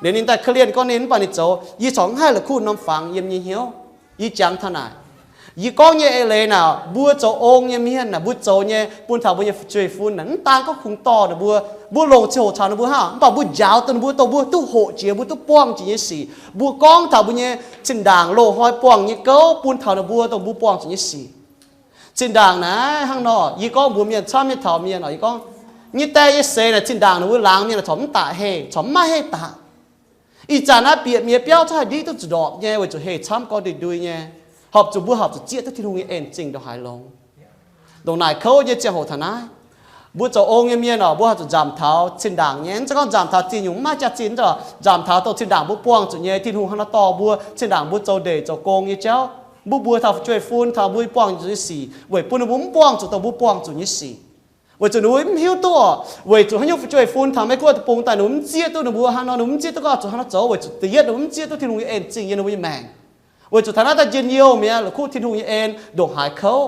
Liuz ninh daaih korv-lienh gorngv ninh mv baac ninh zoux, yie corc mv haih la'kuqv norm fangx yiem nyei hnyouv. Yie jangx taux naaic, yie gorngv nyei eix leiz naaic, mbuo zoux ong nyei mienh naaic, mbuo zoux nyei bun taux mbuo nyei fu'jueiv-fun naaic, mv daan gorngv kungx dorh ninh mbuo, mbuo longc ziangh hoc caux ninh mbuo hnangv, mv baac mbuo njaaux dongh ninh mbuo dongh mbuo duqv hoqc jiex, mbuo duqv buangh jiex nyei sic. Mbuo gorngv taux mbuo nyei zinh ndaangc loz-hnoi buangh nyei gouv bun taux ninh mbuo dongh mbuo buangh zuqc nyei sic. Zinh ndaangc naaic hnangv nor, yie gorngv mbuox mienh camv nyei taux mienh oc, yie gorngv, nyei die nyei seix naaic, zinh ndaangc ninh mbuo laangz mienh naaic corc mv daaih heh, corc mv maaih heh daaih. Ih zanc naaiv bieqc mienh biauv cuotv haih ndiqv duqv zuqc ndorpc nyei, weic zuqc heh camv gorngv ndui-ndui nyei. Horpc zuqc mbuo horpc zuqc zieqv duqv Tin-Hungh nyei en zingh ndongc haaix longx. Ndongc naaic kouv nyei ziangh hoc taux naaiv, mbuo zoux ong nyei mienh oc, mbuo horpc zuqc nzamc taux zinh ndaangc nyei. Mv zeiz gorngv nzamc taux zinh nyungc mv maaih jaax-zinh, nzamc taux dongh zinh ndaangc mbuo buangh zuqc nyei, Tin-Hungh hnangv nor dorh mbuo, zinh ndaangc mbuo zoux ndeic zoux gong nyei jauv. Mbuo mbuox taux fu'jueiv-fun taux mbuo buangh zuqc nyei sic weic bun ninh mbuo mv buangh zuqc dongh mbuo buangh zuqc nyei sic. Weic zuqc ninh mbuo mv hiuv duqv oc, weic zuqc haaix nyungc fu'jueiv-fun taux Meiv Guoqv deic-bung daaih ninh mbuo mv zieqv duqv, ninh mbuo hnangv nor ninh mbuo mv zieqv duqv gorngv zuqc hnangv nor zoux, weic zuqc da'yietv ninh mbuo mv zieqv duqv Tin-Hungh nyei en zingh yiem ninh mbuo nyei maengc. Weic zuqc taux naaiv daaih njien-youh mi'aqv, la'kuqv Tin-Hungh nyei en ndongc haaix kouv.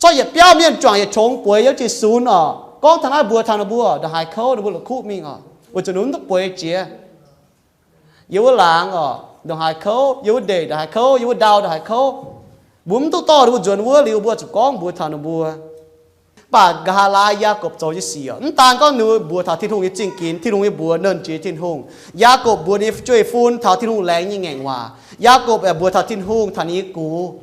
Corc yietc biauv mienh juangc yietc qongx bueix yiem jiex sunx oc, gorngv taux naaiv mbuox taux ninh mbuo ndongc haaix kouv ninh mbuo la'kuqv mingh oc, weic zuqc ninh mv duqv bueix jiex. Yiem wuov laangz oc ndongc haaix kouv, yiem wuov ndeic ndongc haaix kouv, yiem wuov ndau ndongc haaix kouv. Mbuo mv duqv dorh ninh mbuo nzuonx wuov liuz mbuo zuqc gorngv mbuox taux ninh mbuo. Mv baac nqa'haav laai Yaakopv zoux nyei sic oc, mv daan gorngv ninh mbuox taux Tin-Hungh nyei zingh ginx, Tin-Hungh nyei mbuox, nernh jiex Tin-Hungh. Yaakopv mbuox ninh nyei fu'jueiv-fun taux Tin-Hungh laengz nyei ngaengc waac. Yaakopv aengx mbuox taux Tin-Hungh taux ninh nyei gux.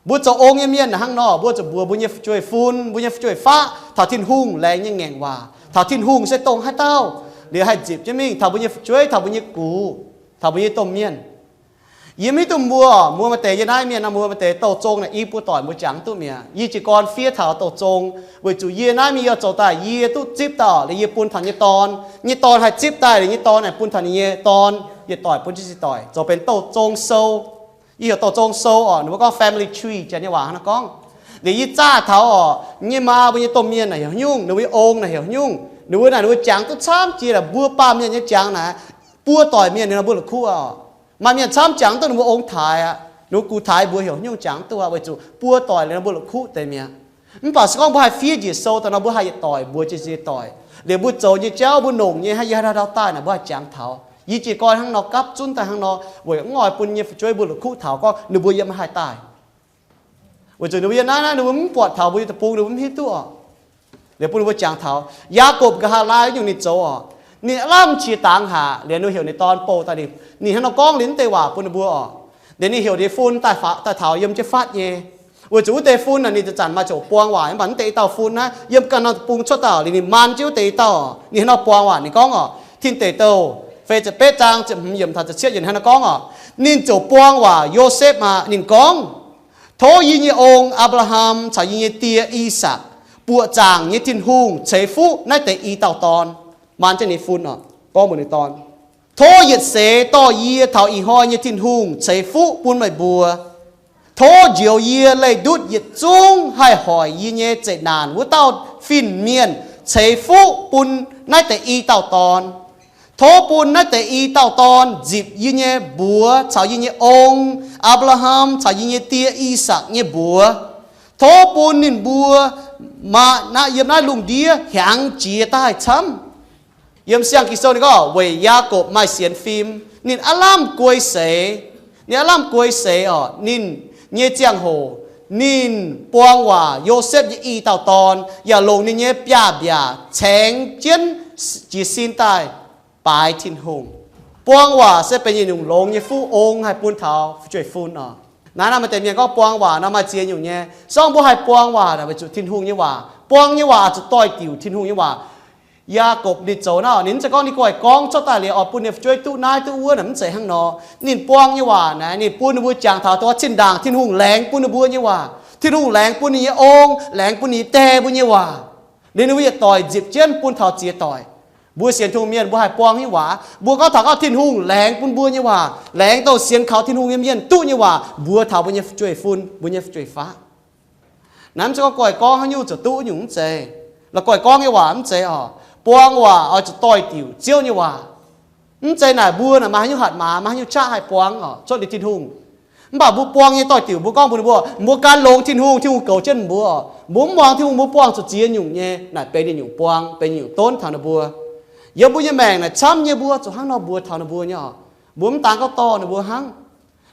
Mbuo zoux ong nyei mienh hnangv nor, mbuo zuqc mbuox mbuo nyei fu'jueiv-fun, mbuo nyei fu'jueiv-faqv taux Tin-Hungh laengz nyei ngaengc waac, taux Tin-Hungh se dongh haaix dauh, liuz haih nzipc jienv mingh taux mbuo nyei fu'jueiv, taux mbuo nyei gux, taux mbuo nyei domh mienh. Yie mv hiuv duqv mbuo, mbuo maaih deix yiem naaiv mienh nor, mbuo maaih deix douh zong naaic i buo doic mbuo jangx duqv mi'aqv. Yie jiez gorn fiev taux douh zong, weic zuqc yie naaiv mingh yie zoux daaih yie duqv zipv dauh, liuz yie bun taux nyei dorn, nyei dorn haih zipv daaih, liuz nyei dorn aengx bun taux ninh nyei dorn, yietc doic bun jienv ziex doic, zoux benx douh zong sou. Yie heuc douh zong sou oc, ninh mbuo gorngv family tree, janx nyei waac hnangv naaiv gorngv. Liuz yie zaah taux orqc, nyei maa mbuo nyei domh mienh naaic heuc nyungc, ninh mbuo nyei ong naaic heuc nyungc, ninh mbuo naaic ninh mbuo jangx duqv camv jiex, mbuo baamh mienh nyei jangx naaic, buo doic mienh ninh mbuo la'kuqv orqc. Maaih mienh camv jangx duqv ninh mbuo ong taaix aqv, ninh mbuo gux taaix mbuox heuc nyungc jangx duqv aqv, weic zuqc buo doic liuz ninh mbuo la'kuqv deix mi'aqv. Mv baac se gorngv mbuo haih fiev njiec sou daaih nor, mbuo haih yietc doic mbuox jienv ziex doic. Liuz mbuo zoux nyei jauv mbuo nongc nyei, haih yie haaix dauh ndau daaih naaic mbuo haih jangx taux. Yie jiez gorn hnangv nor gapv zunv daaih hnangv nor, weic mv oix bun nyei fu'jueiv mbuo la'kuqv taux gorngv ninh mbuo yiem haaix daaih. Weic zuqc ninh mbuo yiem naaiv naaiv ninh mbuo mv buatc taux mbuo nyei deic-bung, ninh mbuo mv hiuv duqv orqc. Liuz bun ninh mbuo jangx taux, Yaagorpc nqa'haav laai nyungc ninh zoux orqc, ninh aav lamh qiex dangx haac. Liuz ninh heuc ninh dorn bou daaih, ninh hnangv nor gorngv liuz mv deix waac bun ninh mbuo orqc. Liuz ninh heuc ninh fun daaih taux yiem jienv fatv nyei. Weic zuqc wuov deix fun naaic ninh zanc-zanc maaih ziouc buang waac, mv baac mv deix i dauh fun naaiv yiem ganh norm deic-bung cuotv daaih liuz ninh maan jienv wuov deix i dauh, ninh hnangv nor buang waac. Ninh gorngv orqc, Tin Deic Douh feix ziepc betv zaang ziepc hmz yiemc taux ziepc cietv yiemc hnangv nor gorngv orqc, ninh ziouc buang waac Yosepv aqv. Ninh gorngv, Tov yie nyei ong, Apc^laa^ham, caux yie nyei die, I^sakc, buoqc zaangc nyei Tin-Hungh ceix fuqv naaiv deix i dauh dorn. Maan jienv ninh fun orqc, gorngv mbuox ninh dorn, Tov yietc seix dorh yie taux ih hnoi nyei Tin-Hungh ceix fuqv bun meih mbuo. Tov njoux yie leih ndutv yietc zungv haih hoic yie nyei zeqc naanc wuov dauh fin-mienh ceix fuqv bun naaiv deix i dauh dorn. Tov bun naaiv deix i dauh dorn nzipc yie nyei mbuox caux yie nyei ong, Apc^laa^ham, caux yie nyei die, I^sakc, nyei mbuox. Tov bun ninh mbuo maaih naaiv yiem naaiv lungh ndiev hiaangx jiex daaih camv. Yiem siang Ging-Sou ninh gorngv weic Yaakopv maaih sienx fim, ninh aav lamh guei seix. Ninh aav lamh guei seix orqc, ninh nyei ziangh hoc, ninh buang waac Yosepv nyei i dauh dorn, yaac longc ninh nyei biaav-mbiaac caengx jienv jiez sin daaih baaix Tin-Hungh. Buang waac se benx yietc nyungc longx nyei fuqv ong haih bun taux fu'jueiv-fun orqc. Naaiv nor maaih deix mienh gorngv buang waac nor maaih ziex nyungc nyei. Se gorngv mbuo haih buang waac naaic weic zuqc Tin-Hungh nyei waac. Buang nyei waac zuqc doix-diuc Tin-Hungh nyei waac. Yaakopv ninh zoux naaiv, ninh mv zeiz gorngv ninh goiv gorngv cuotv daaih liuz oix bun ninh fu'jueiv duqv naaiv duqv wuov naaic, mv zeiz hnangv nor. Ninh buang nyei waac naaic ninh bun ninh mbuo jangx taux dongh zinh ndaangc Tin-Hungh laengz bun ninh mbuo nyei waac. Tin-Hungh laengz bun ninh nyei ong, laengz bun ninh nyei die mbuo nyei waac. Liuz ninh mbuo yietc doic nzipc jienv bun taux ziex doic. Mbuo sienx Tin-Hungh mienh mbuo haih buang nyei waac, mbuo gorngv taux gorngv Tin-Hungh laengz bun mbuo nyei waac, laengz dongh sienx kaux Tin-Hungh nyei mienh duqv nyei waac mbuox taux mbuo nyei fu'jueiv-fun, mbuo nyei fu'jueiv-faqv. Naaiv mv zeiz gorngv goiv gorngv haaix nyungc ziouc duqv nyungc, mv zeiz. La'goiv gorngv nyei waac mv zeiz orqc. Buang waac oix zuqc doix-diuc Ziouv nyei waac. Mv zeiz naaic mbuo naaic maaih haaix nyungc hatc maaz, maaih haaix nyungc qaqv haih buang orqc, cuotv liuz Tin-Hungh. Mv baac mbuo buang nyei doix-diuc mbuo gorngv mbuox ninh mbuo, mbuo gan longx Tin-Hungh, Tin-Hungh goux jienv mbuo orqc. Mbuo mv muangx Tin-Hungh, mbuo buangh zuqc ziex nyungc nyei, naaic benx ninh nyungc buang, benx ninh nyungc donv taux ninh mbuo. Yiem mbuo nyei maengc naaic camv nyei mbuo zuqc hnangv nor mbuox taux ninh mbuo nyei orqc. Mbuo mv daan gorngv dorh ninh mbuo hnangv.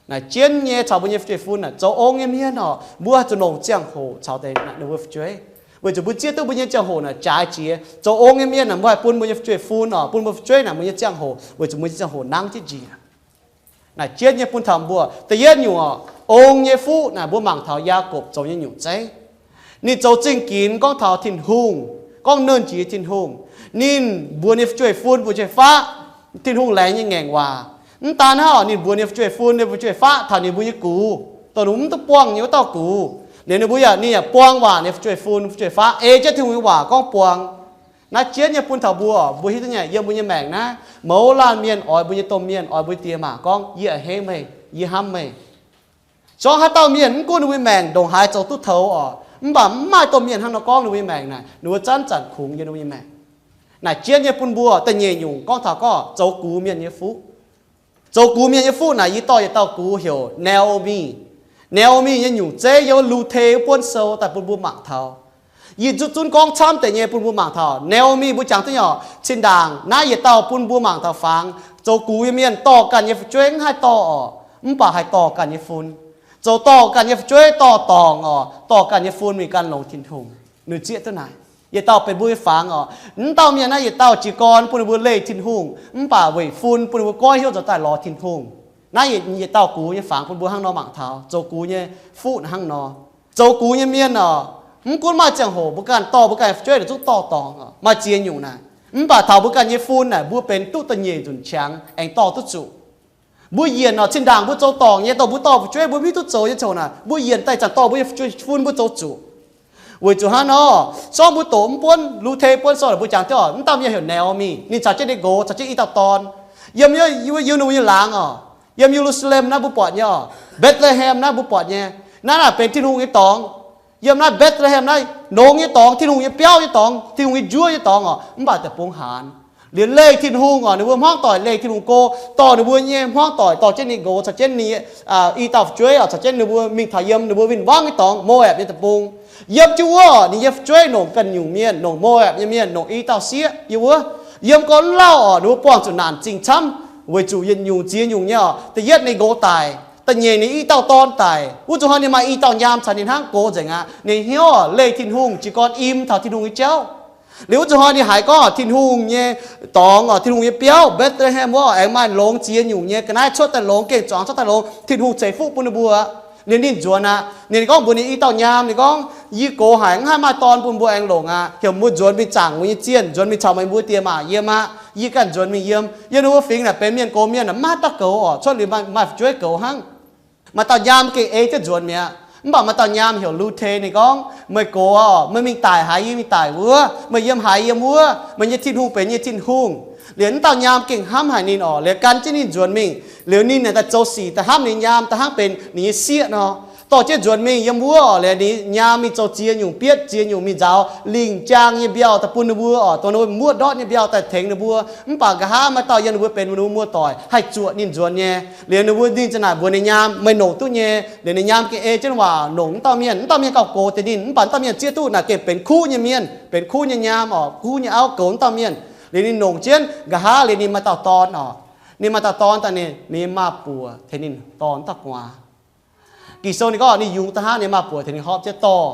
Naaic jienv nyei caux mbuo nyei fu'jueiv-fun naaic zoux ong nyei mienh orqc, mbuo haih zuqc longc ziangh hoc caux deix naaic ninh mbuo fu'jueiv, weic zuqc mbuo zieqv duqv mbuo nyei ziangh hoc naaic jaaix jiex. Zoux ong nyei mienh naaic mbuo haih bun mbuo nyei fu'jueiv-fun orqc, bun mbuo fu'jueiv naaic mbuo nyei ziangh hoc, weic zuqc mbuo nyei ziangh hoc nangv jienv njiec. Naaic jienv nyei bun taux mbuo da'yietv nyungc orqc, ong nyei fuqv naaic mbuo mangc taux Yaakopv zoux nyei nyungc zeiv. Ninh zoux zingh ginx gorngv taux Tin-Hungh, gorngv Nernh Jiex Tin-Hungh. Ninh mbuox ninh fu'jueiv-fun, mbuox fu'jueiv-faqv Tin-Hungh laengz nyei ngaengc waac. Mv daan hnangv, ninh mbuox ninh fu'jueiv-fun, ninh fu'jueiv-faqv taux ninh mbuo nyei gux, dongh ninh mbuo mv duqv buangh nyei wuov dauh gux. Liuz ninh mbuo yaac, ninh yaac buang waac ninh fu'jueiv-fun, fu'jueiv-faqv ei jienv Tin-Hungh nyei waac gorngv buang. Naaiv jienv nyei bun taux mbuo, mbuo hiuv duqv nyei, yiem mbuo nyei maengc naaiv, mouz laanh mienh oix mbuo nyei domh mienh, oix mbuo nyei die maac gorngv, yie a'hneiv meih, yie hnamv meih. Zorngv haaix dauh mienh mv gunv ninh mbuo nyei maengc ndongc haaix zoux duqv toux orqc, mv baac mv maaih domh mienh hnangv nor gorngv ninh mbuo nyei maengc naaic, ninh mbuo zanc-zanc kungx yiem ninh mbuo nyei maengc. Naaic jienv nyei bun mbuo da'nyeic nyungc gorngv taux gorngv zoux gux mienh nyei fuqv. Zoux gux mienh nyei fuqv naaic yie dorh yietc dauh gux heuc Naomi. Naomi nyei nyungc zeiv yiem wuov Lu^te wuov buonv sou daaih bun mbuo mangc taux. Yie zuqc zunv gorngv camv deix nyei bun mbuo mangc taux. Naomi mbuo jangx duqv nyei orqc, zinh ndaangc naaiv yietc dauh bun mbuo mangc taux fangx zoux gux nyei mienh dorh ganh nyei fu'jueiv mv haih dorh orqc, mv baac haih dorh ganh nyei fun. Zoux dorh ganh nyei fu'jueiv dorh dorngc orqc, dorh ganh nyei fun mingh gan longx Tin-Hungh. Ninh zieqv duqv naaic. Yietc dauh benx mbuo nyei fangx orqc. Mv dauh mienh naaiv yietc dauh jiez gorn bun ninh mbuo leih Tin-Hungh, mv baac weic fun bun ninh mbuo goiv hnyouv nzuonx daaih lorz Tin-Hungh. Naaiv yietc dauh gux nyei fangx bun mbuo hnangv nor mangc taux zoux gux nyei fuqv hnangv nor. Zoux gux nyei mienh orqc, mv gunv maaih ziangh hoc mbuo ganh dorh mbuo ganh nyei fu'jueiv naaic zungv dorh dorngc orqc, maaih ziex nyungc naaic. Mv baac taux mbuo ganh nyei fun naaic, mbuo benx duqv da'nyeic nzunc qangx aengx dorh duqv zuqc. Mbuo yienc orqc, zinh ndaangc mbuo zoux dorngc nyei, dongh mbuo dorh fu'jueiv mbuo mv hiuv duqv zoux nyei ziangh hoc naaic, mbuo yienc daaih zanc dorh mbuo nyei fu'jueiv fun mbuo zoux zuqc. Weic zuqc hnangv nor, zorngv mbuo doqc mv buonv Lu^te buonv sou naaic mbuo jangx jienv orqc, mv dauh mienh heuc Naomi, ninh caux jienv ninh nqox caux jienv i dauh dorn, yiem, yiem ninh mbuo nyei laangz orqc, yiem Ye^lu^saa^lem naaiv mbuo buatc nyei orqc, Mbetc^le^hem naaiv mbuo buatc nyei. Naaiv naaic benx Tin-Hungh nyei dorngx. Yiem naaiv Mbetc^le^hem naaiv, longx nyei dorngx, Tin-Hungh nyei biauv nyei dorngx, Tin-Hungh nyei njuov nyei dorngx oc, mv baac deic-bung haanz. Liuz leih Tin-Hungh oc, ninh mbuo hmuangv doic leih Tin-Hungh go, dorh ninh mbuo nyei hmuangv doic, dorh jienv ninh nqox caux jienv ninh i dauh fu'jueiv oc, caux jienv ninh mbuo mingh taux yiem ninh mbuo win-wangv nyei dorngx, Moaepc nyei deic-bung. Yiem jienv wuov, ninh nyei fu'jueiv longc ganh nyungc mienh, longc Moaepc nyei mienh, longc i dauh sieqv yiem wuov. Yiem gorn mv lauh oc, ninh mbuo buangh zuqc naanc zingh camv, weic zuqc yietc nyungc ziex nyungc nyei oc. Da'yietv ninh nqox daic, da'nyeic ninh i dauh dorn daic. Wuov zuqc hnoi ninh maaih i dauh nyaam caux ninh hnangv gox nzengc aqv. Ninh hnyouv leih Tin-Hungh, jiez gorn im taux Tin-Hungh nyei jauv. Liuz wuov zuqc hnoi ninh haiz gorngv Tin-Hungh nyei dorngx oc, Tin-Hungh nyei biauv, Mbetc^le^hem wuov, aengx maaih longx ziex nyungc nyei, ga'naaiv cuotv daaih longx, gengh zuangx cuotv daaih longx, Tin-Hungh ceix fuqv bun ninh mbuo. Liuz ninh nzuonx aqv. Ninh gorngv mbuox ninh i dauh nyaam, ninh gorngv, yie gox haic, mv haih maaih dorn bun mbuo aengx longc aqv. Heuc mbuo nzuonx mingh zaangc mbuo nyei zienh, nzuonx mingh caux meih mbuo die maac yiem aqv. Yie ganh nzuonx mingh yiem. Yiem ninh mbuo fingx naaic benx mienh gox mienh, mv maaih dauh goux oc, cuotv liuz maaih fu'jueiv goux hnangv. Maaih dauh nyaam gengh ei jienv nzuonx mi'aqv. Mv baac maaih dauh nyaam heuc Lu^te, ninh gorngv, meih gox oc, meih mingh daic haaix yie mingh daic wuov, meih yiem haaix yiem wuov, meih nyei Tin-Hungh benx yie nyei Tin-Hungh. Liuz wuov dauh nyaam gengh hnamv haic ninh oc, liuz gan jienv ninh nzuonx mingh. Liuz ninh naaic daaih zoux sic da'hnangv ninh nyaam, da'hnangv benx ninh nyei sieqv nor. Dorh jienv nzuonx mingh yiem wuov oc, liuz ninh nyaam mingh zoux ziex nyungc bietv, ziex nyungc mingh nzaaux lingc jaang nyei mbiauh daaih bun ninh mbuo oc, dongh ninh mbuo muoqv ndortv nyei mbiauh daaih tengx ninh mbuo. Mv baac nqa'haav maaih dauh yiem ninh mbuo benx ninh mbuo muoz-doic haih zuoqc ninh nzuonx nyei. Liuz ninh mbuo ninh ziang naaic mbuox ninh nyaam, meih longc duqv nyei. Liuz ninh nyaam gengh ei jienv waac longc wuov dauh mienh. Wuov dauh mienh gauh gox deix ninh, mv baac wuov dauh mienh zieqv duqv naaic gengh benx kuv nyei mienh, benx kuv nyei nyaam oc, kuv nyei auv goux wuov dauh mienh. Liuz ninh longc jienv nqa'haav liuz ninh maaih dauh dorn oc. Ninh maaih dauh dorn daaih, ninh, ninh maa-buoc tengx ninh dorh wuov dauh gu'nguaaz. Ging-Sou ninh gorngv ninh yungz da'hnangv ninh maa-buoc tengx ninh horpc jienv dorh.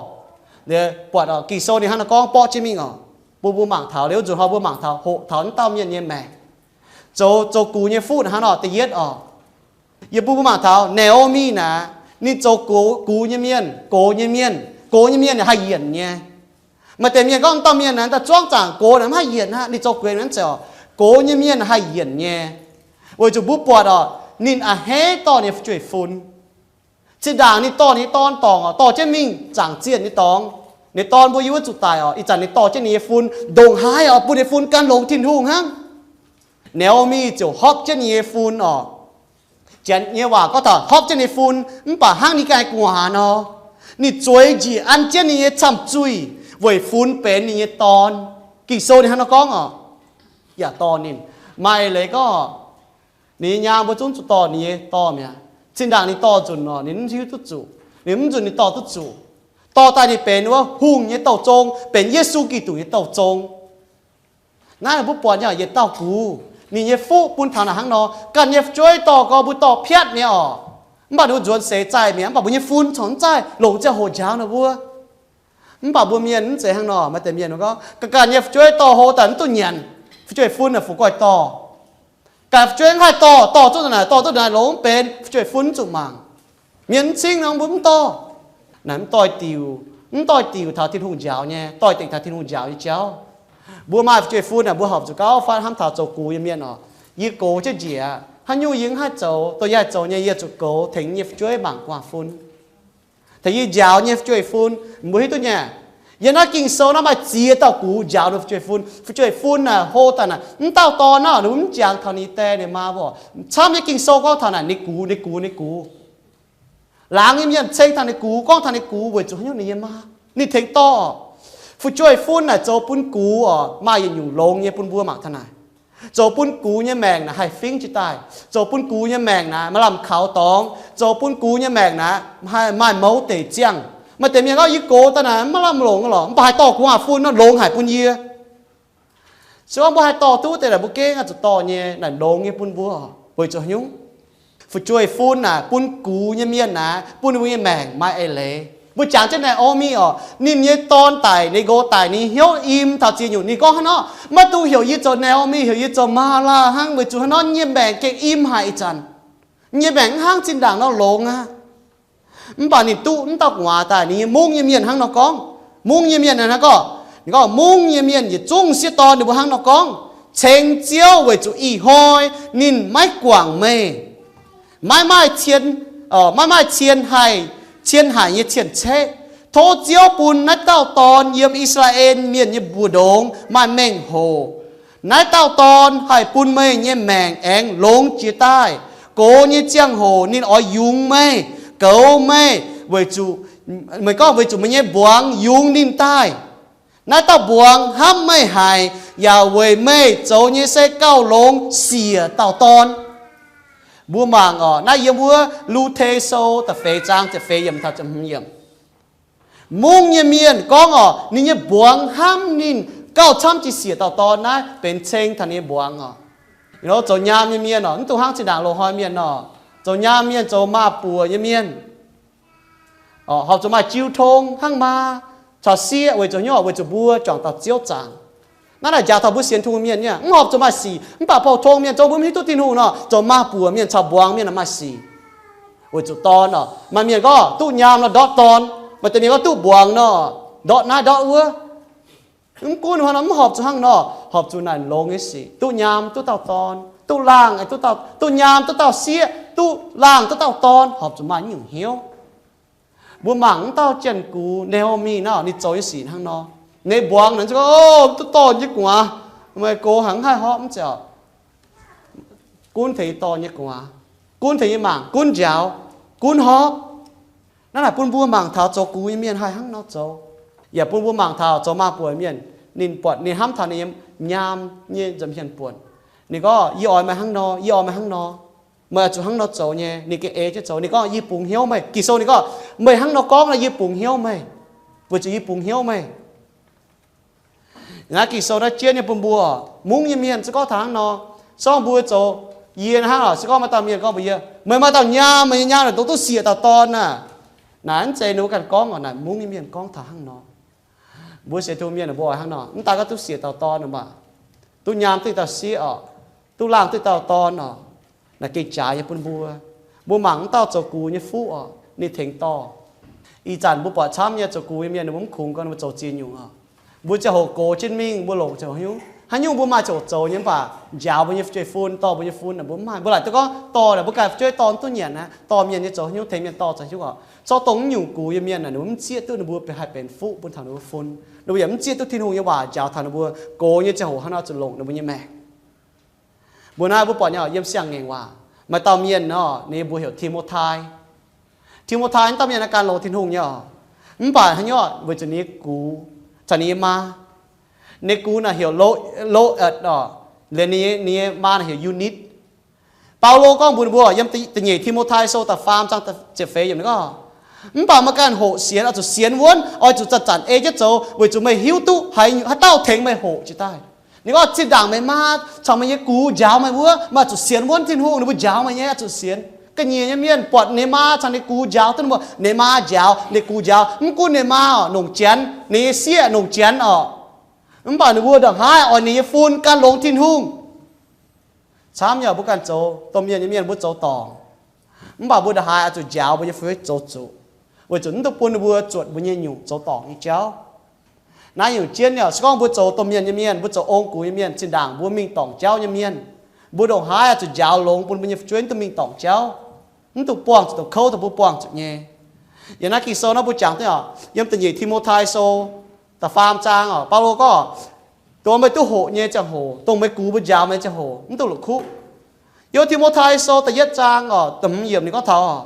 Buatc Ging-Sou ninh hnangv naaiv gorngv borqv jienv mingh oc. Bun mbuo mangc taux liuz, wuov nzunc hnoi mbuo mangc taux hoqc taux wuov dauh mienh nyei maengc. Zoux, zoux gux nyei fuqv hnangv nor da'yietv oc. Yie bun mbuo mangc taux Naomi naaic, ninh zoux gux nyei mienh, gox nyei mienh, gox nyei mienh haih yienc nyei. Maaih deix mienh gorngv wuov dauh mienh naaic daaih zuangv zaangc gox naaic mv haih yienc aqv, ninh zoux gux nyei mienh, gox nyei mienh haih yienc nyei. Weic zuqc mbuo buatc oc, ninh a'hneiv dorh ninh nyei fu'jueiv-fun. Zinh ndaangc ninh dorh ninh nyei dorn dorngc oc, dorh jienv mingh zaangc zienh nyei dorngx, ninh dorn mbuo yiem wuov zuqc daic oc. Ih zanc ninh dorh jienv ninh nyei fun ndongc haaix oc, bun ninh fun gan longx Tin-Hungh hnangv. Naomi ziouc horpc jienv ninh nyei fun oc. Janx nyei waac gorngv taux horpc jienv ninh fun, mv baac hnangv ninh ganh gu'nguaaz nor, ninh zueiz njiec an jienv ninh nyei camh zuih weic fun benx ninh nyei dorn. Ging-Sou ninh hnangv nor gorngv oc. Yaac dorh ninh. Maaih leiz gorngv, ninh nyei nyaam mbuo zungv zuqc dorh ninh nyei dorh mi'aqv. Zinh ndaangc ninh dorh nzunc oc, ninh mv hiuv duqv zuqc. Ninh mv nzunc ninh dorh duqv zuqc. Dorh daaih ninh benx wuov hungh nyei douh zong, benx Yesu Giduc nyei douh zong. Naaiv mbuo buatc nyei yietc dauh gux, ninh nyei fuqv bun taux naaic hnangv nor. Ganh nyei fu'jueiv dorh gorx mbuo dorh piatv nyei oc. Mv baac ninh mbuo nzuonx seix zaih mi'aqv, mv baac mbuo nyei fun corc mv zaih longc ziangh hoc njaaux ninh mbuo. Mv baac mbuo mienh mv zeiz hnangv nor. Maaih deix mienh gorngv, ganh ganh nyei fu'jueiv dorh hlo daaih mv duqv nyanc, fu'jueiv-fun naaic fu goiv dorh. Ganh fu'jueiv mv haih dorh, dorh duqv naaic, dorh duqv naaic longx benx fu'jueiv-fun mv zuqc mangc. Mienh mv cingv nor mbuo mv dorh. Naaic mv doix-diuc, mv doix-diuc taux Tin-Hungh njaaux nyei, doix-dekc taux Tin-Hungh njaaux nyei jauv. Mbuo maaih fu'jueiv-fun naaic mbuo horpc zuqc gauh fatv hnamv taux zoux gux nyei mienh oc. Yie gox jienv njiec, haaix nyungc yie mv haih zoux, dongh yie haih zoux nyei yie zuqc goux tengx yie nyei fu'jueiv mangc gu'nguaaz-fun. Tengx yie njaaux nyei fu'jueiv-fun, mbuo hiuv duqv nyei. Yiem naaiv Ging-Sou naaiv maaih ziex dauh gux njaaux ninh fu'jueiv-fun. Fu'jueiv-fun naaic hlo daaih naaic, mv dauh dorn naaic ninh mv jangx taux ninh nyei die ninh nyei maa mbuo. Camv nyei Ging-Sou gorngv taux naaic ninh gux, ninh gux, ninh gux. Laangz nyei mienh ceng taux ninh gux, gorngv taux ninh gux weic zuqc haaix nyungc? Ninh nyei maa, ninh tengx dorh. Fu'jueiv-fun naaic zoux bun gux oc, maaih yietc nyungc longx nyei bun mbuo mangc taux naaic. Zoux bun gux nyei maengc naaic haih fingv jiez daaih. Zoux bun gux nyei maengc naaic maaih lamh kaux dorngx. Zoux bun gux nyei maengc naaic maaih mouz deic ziangh. Maaih deix mienh gorngv, yie gox daaih naaic maiv lamh longc lorqc, mv baac haih dorh gu'nguaaz-fun nor longx haic bun yie. Se gorngv mbuo haih dorh duqv deix naaic, mbuo gengh zuqc dorh nyei naaic longx nyei bun mbuo. Weic zuqc haaix nyungc? Fu'jueiv-fun naaic bun gux nyei mienh naaic, bun ninh mbuo nyei maengc maaih eix leiz. Mbuo jangx jienv Naomi oc, ninh nyei dorn daic, ninh nqox daic, ninh hnyouv im taux ziex nyungc. Ninh gorngv hnangv nor, maiv dungx heuc yie zoux Naomi, heuc yie zoux Maalaa hnangv, weic zuqc hnangv nor yie nyei maengc gengh im haic ih zanc. Yie nyei maengc mv hnangv zinh ndaangc nor longx aqv. Mv baac ninh duqv mv dauh gu'nguaaz daaih, ninh nyei mungv nyei mienh hnangv nor gorngv. Mungv nyei mienh hnangv gorngv, ninh gorngv mungv nyei mienh yietc zungv sieqv dorn ninh mbuo hnangv nor gorngv, ceng Ziouv weic zuqc ih hnoi ninh maiv guangc meih, maiv maaih cien, maiv maaih cien haic, cien haic nyei cien-ceqv. Tov Ziouv bun naaiv dauh dorn yiem I^saa^laa^en Mienh nyei mbu'ndongx maaih mengh hoc. Naaiv dauh dorn haih bun meih nyei maengc aengx longx jiex daaih. Gox nyei ziangh hoc ninh oix yungz meih, goux meih, weic zuqc Meih gorngv weic zuqc meih nyei mbuangz yungz ninh daaih. Naaiv dauh mbuangz hnamv meih haic, yaac weic meih zoux nyei se gauh longx siec dauh dorn. Mbuo mangc oc, naaiv yiem wuov Lu^te Sou da'feix zaang ziepc feix yiemc taux ziepc hmz yiemc. Mungv nyei mienh gorngv oc, ninh nyei mbuangz hnamv ninh gauh camv jiex siec dauh dorn naaiv benx ceng taux ninh nyei mbuangz oc. Zoux nyaam nyei mienh oc, mv dungx hnangv zinh ndaangc loz-hnoi mienh oc. Zoux nyaam mienh zoux maaz-buoc nyei mienh horpc zuqc maaih jiu tong hnangv maa caux sieqv weic zuqc hnyouv, weic zuqc mbuo juangc dauh Ziouv zaangc. Naaiv naaic njaaux taux mbuo sienx Tin-Hungh mienh nyei, mv horpc zuqc maaih sic, mv baac pou-tong mienh zoux mbuo mv hiuv duqv Tin-Hungh nor, zoux maaz-buoc mienh caux mbuangz mienh maaih sic. Weic zuqc dorn oc, maaih mienh gorngv duqv nyaam nor ndortv dorn, maaih deix mienh gorngv duqv mbuangz nor ndortv naaiv ndortv wuov. Mv gunv hnangv nor, mv horpc zuqc hnangv nor, horpc zuqc naaic longx nyei sic, duqv nyaam duqv dauh dorn, duqv laangh, duqv nyaam duqv dauh sieqv, duqv laangh duqv dauh dorn, horpc zuqc maaih nyungc hnyouv. Mbuo mangc wuov dauh janx-gux Naa^o^mi nor, ninh zoux nyei sic hnangv nor. Ninh mbuangz naaic gorngv, O, duqv dorh nyei gu'nguaaz, meih gox haic, mv haih horpc mv zeiz. Gunv tengx nyei dorh nyei gu'nguaaz, gunv tengx nyei mangc, gunv njaaux, gunv horpc. Naaiv naaic bun mbuo mangc taux zoux gux nyei mienh haih hnangv nor zoux. Yaac bun mbuo mangc taux zoux maaz-buoc mienh, ninh buatc ninh hnamv taux ninh nyei nyaam nyei nza'hmien buonc. Ninh gorngv, Yie oix meih hnangv nor, yie oix meih hnangv nor. Meih oix zuqc hnangv nor zoux nyei. Ninh gengh ei jienv zoux. Ninh gorngv, Yie bungx hnyouv meih. Ging-Sou ninh gorngv, Meih hnangv nor gorngv nor, yie bungx hnyouv meih, weic zuqc yie bungx hnyouv meih. Naaiv Ging-Sou naaiv jienv nyei bun mbuo, mungv nyei mienh se gorngv taux hnangv nor, se gorngv mbuo zoux, yie hnangv oc, se gorngv maaih dauh mienh gorngv mbuox yie, Meih maaih dauh nyaam, meih nyei nyaam naaic dongh duqv siec dauh dorn naaic. Naaic mv zeiz ninh mbuo ganh gorngv oc, naaic mungv nyei mienh gorngv taux hnangv nor. Mbuo sienx Tin-Hungh mienh mbuo oix hnangv nor, mv daan gorngv duqv siec dauh dorn oc, mv baac duqv nyaam duqv dauh sieqv oc, duqv laangh duqv dauh dorn oc. Naaic gengh jaaix nyei bun mbuo. Mbuo mangc wuov dauh zoux gux nyei fuqv oc, ninh tengx dorh. Ih zanc mbuo buatc camv nyei zoux gux nyei mienh ninh mbuo mv kungx gorngv ninh mbuo zoux ziex nyungc oc. Mbuo ziangh hoc gox jienv mingh, mbuo longc ziangh hoc hnyouv, haaix nyungc mbuo maaih ziangh hoc zoux nyei, mv baac njaaux mbuo nyei fu'jueiv-fun, dorh mbuo nyei fun, mbuo mv maaih. Mbuo laaic duqv gorngv dorh naaic mbuo ganh fu'jueiv dorh duqv nyanc aqv, dorh mienh nyei zoux haaix nyungc, tengx mienh dorh zoux haaix nyungc oc. Zorqv dongh mv nyungc gux nyei mienh naaic ninh mbuo mv zieqv duqv ninh mbuo benx haih benx fuqv bun taux ninh mbuo fun. Ninh mbuo yaac mv zieqv duqv Tin-Hungh nyei waac njaaux taux ninh mbuo gox nyei ziangh hoc hnangv nor zuqc longc ninh mbuo nyei maengc. Mbuo naaiv mbuo buatc nyei oc, yiem Siang-Ngaengc Waac maaih dauh mienh nor, ninh mbuox heuc Ti^mo^tai. Ti^mo^tai naaiv dauh mienh naaiv gan longx Tin-Hungh nyei oc. Mv baac haaix nyungc, weic zuqc ninh nyei gux caux ninh nyei maa, ninh nyei gux naaic heuc Lo, Lo^atc oc, liuz ninh nyei maa naaic heuc Yu^nitv. Baulo gorngv mbuox ninh mbuo yiem da'nyeic Ti^mo^tai Sou da'faam zaang ziepc feix yiemc gorngv, Mv baac meih ganh hoqc sienx oix zuqc sienx wuonv, oix zuqc zanc-zanc ei jienv zoux, weic zuqc meih hiuv duqv haaix dauh tengx meih hoqc jiex daaih. Ninh gorngv zinh ndaangc meih maa caux meih nyei gux njaaux meih wuov, meih oix zuqc sienx wuonv Tin-Hungh, ninh mbuo njaaux meih nyei oix zuqc sienx. Ga'nyiec nyei mienh buatc ninh maa caux ninh gux njaaux duqv, ninh mbuo, ninh maa njaaux, ninh gux njaaux, mv gunv ninh maa oc nongc janx, ninh nyei sieqv nongc janx oc, mv baac ninh mbuo ndongc haaix oix ninh nyei fun gan longx Tin-Hungh. Camv nyei mbuo ganh zoux domh mienh nyei mienh mbuo zoux dorngc, mv baac mbuo ndongc haaix oix zuqc njaaux mbuo nyei fu'jueiv zoux zuqc, weic zuqc mv dungx bun ninh mbuo zuotc mbuo nyei nyungc zoux dorngc nyei jauv. Naaiv nyungc jienv nyei oc, se gorngv mbuo zoux domh mienh nyei mienh, mbuo zoux ong-gux nyei mienh, zinh ndaangc mbuo mingh dorngc jauv nyei mienh, mbuo ndongc haaix oix zuqc njaaux longx bun mbuo nyei fu'jueiv mv dungx mingh dorngc jauv, mv dungx buangh zuqc, dongh kouv dongh mbuo buangh zuqc nyei. Yiem naaiv Ging-Sou naaiv mbuo jangx duqv oc, yiem da'nyeic Ti^mo^tai Sou da'faam zaang oc, Baulo gorngv, Dongh meih duqv hoqc nyei ziangh hoc, dongh meih gux mbuo njaaux meih nyei ziangh hoc, mv dungx la'kuqv. Yiem Ti^mo^tai Sou da'yietv zaang oc, da'hmz yiemc ninh gorngv taux,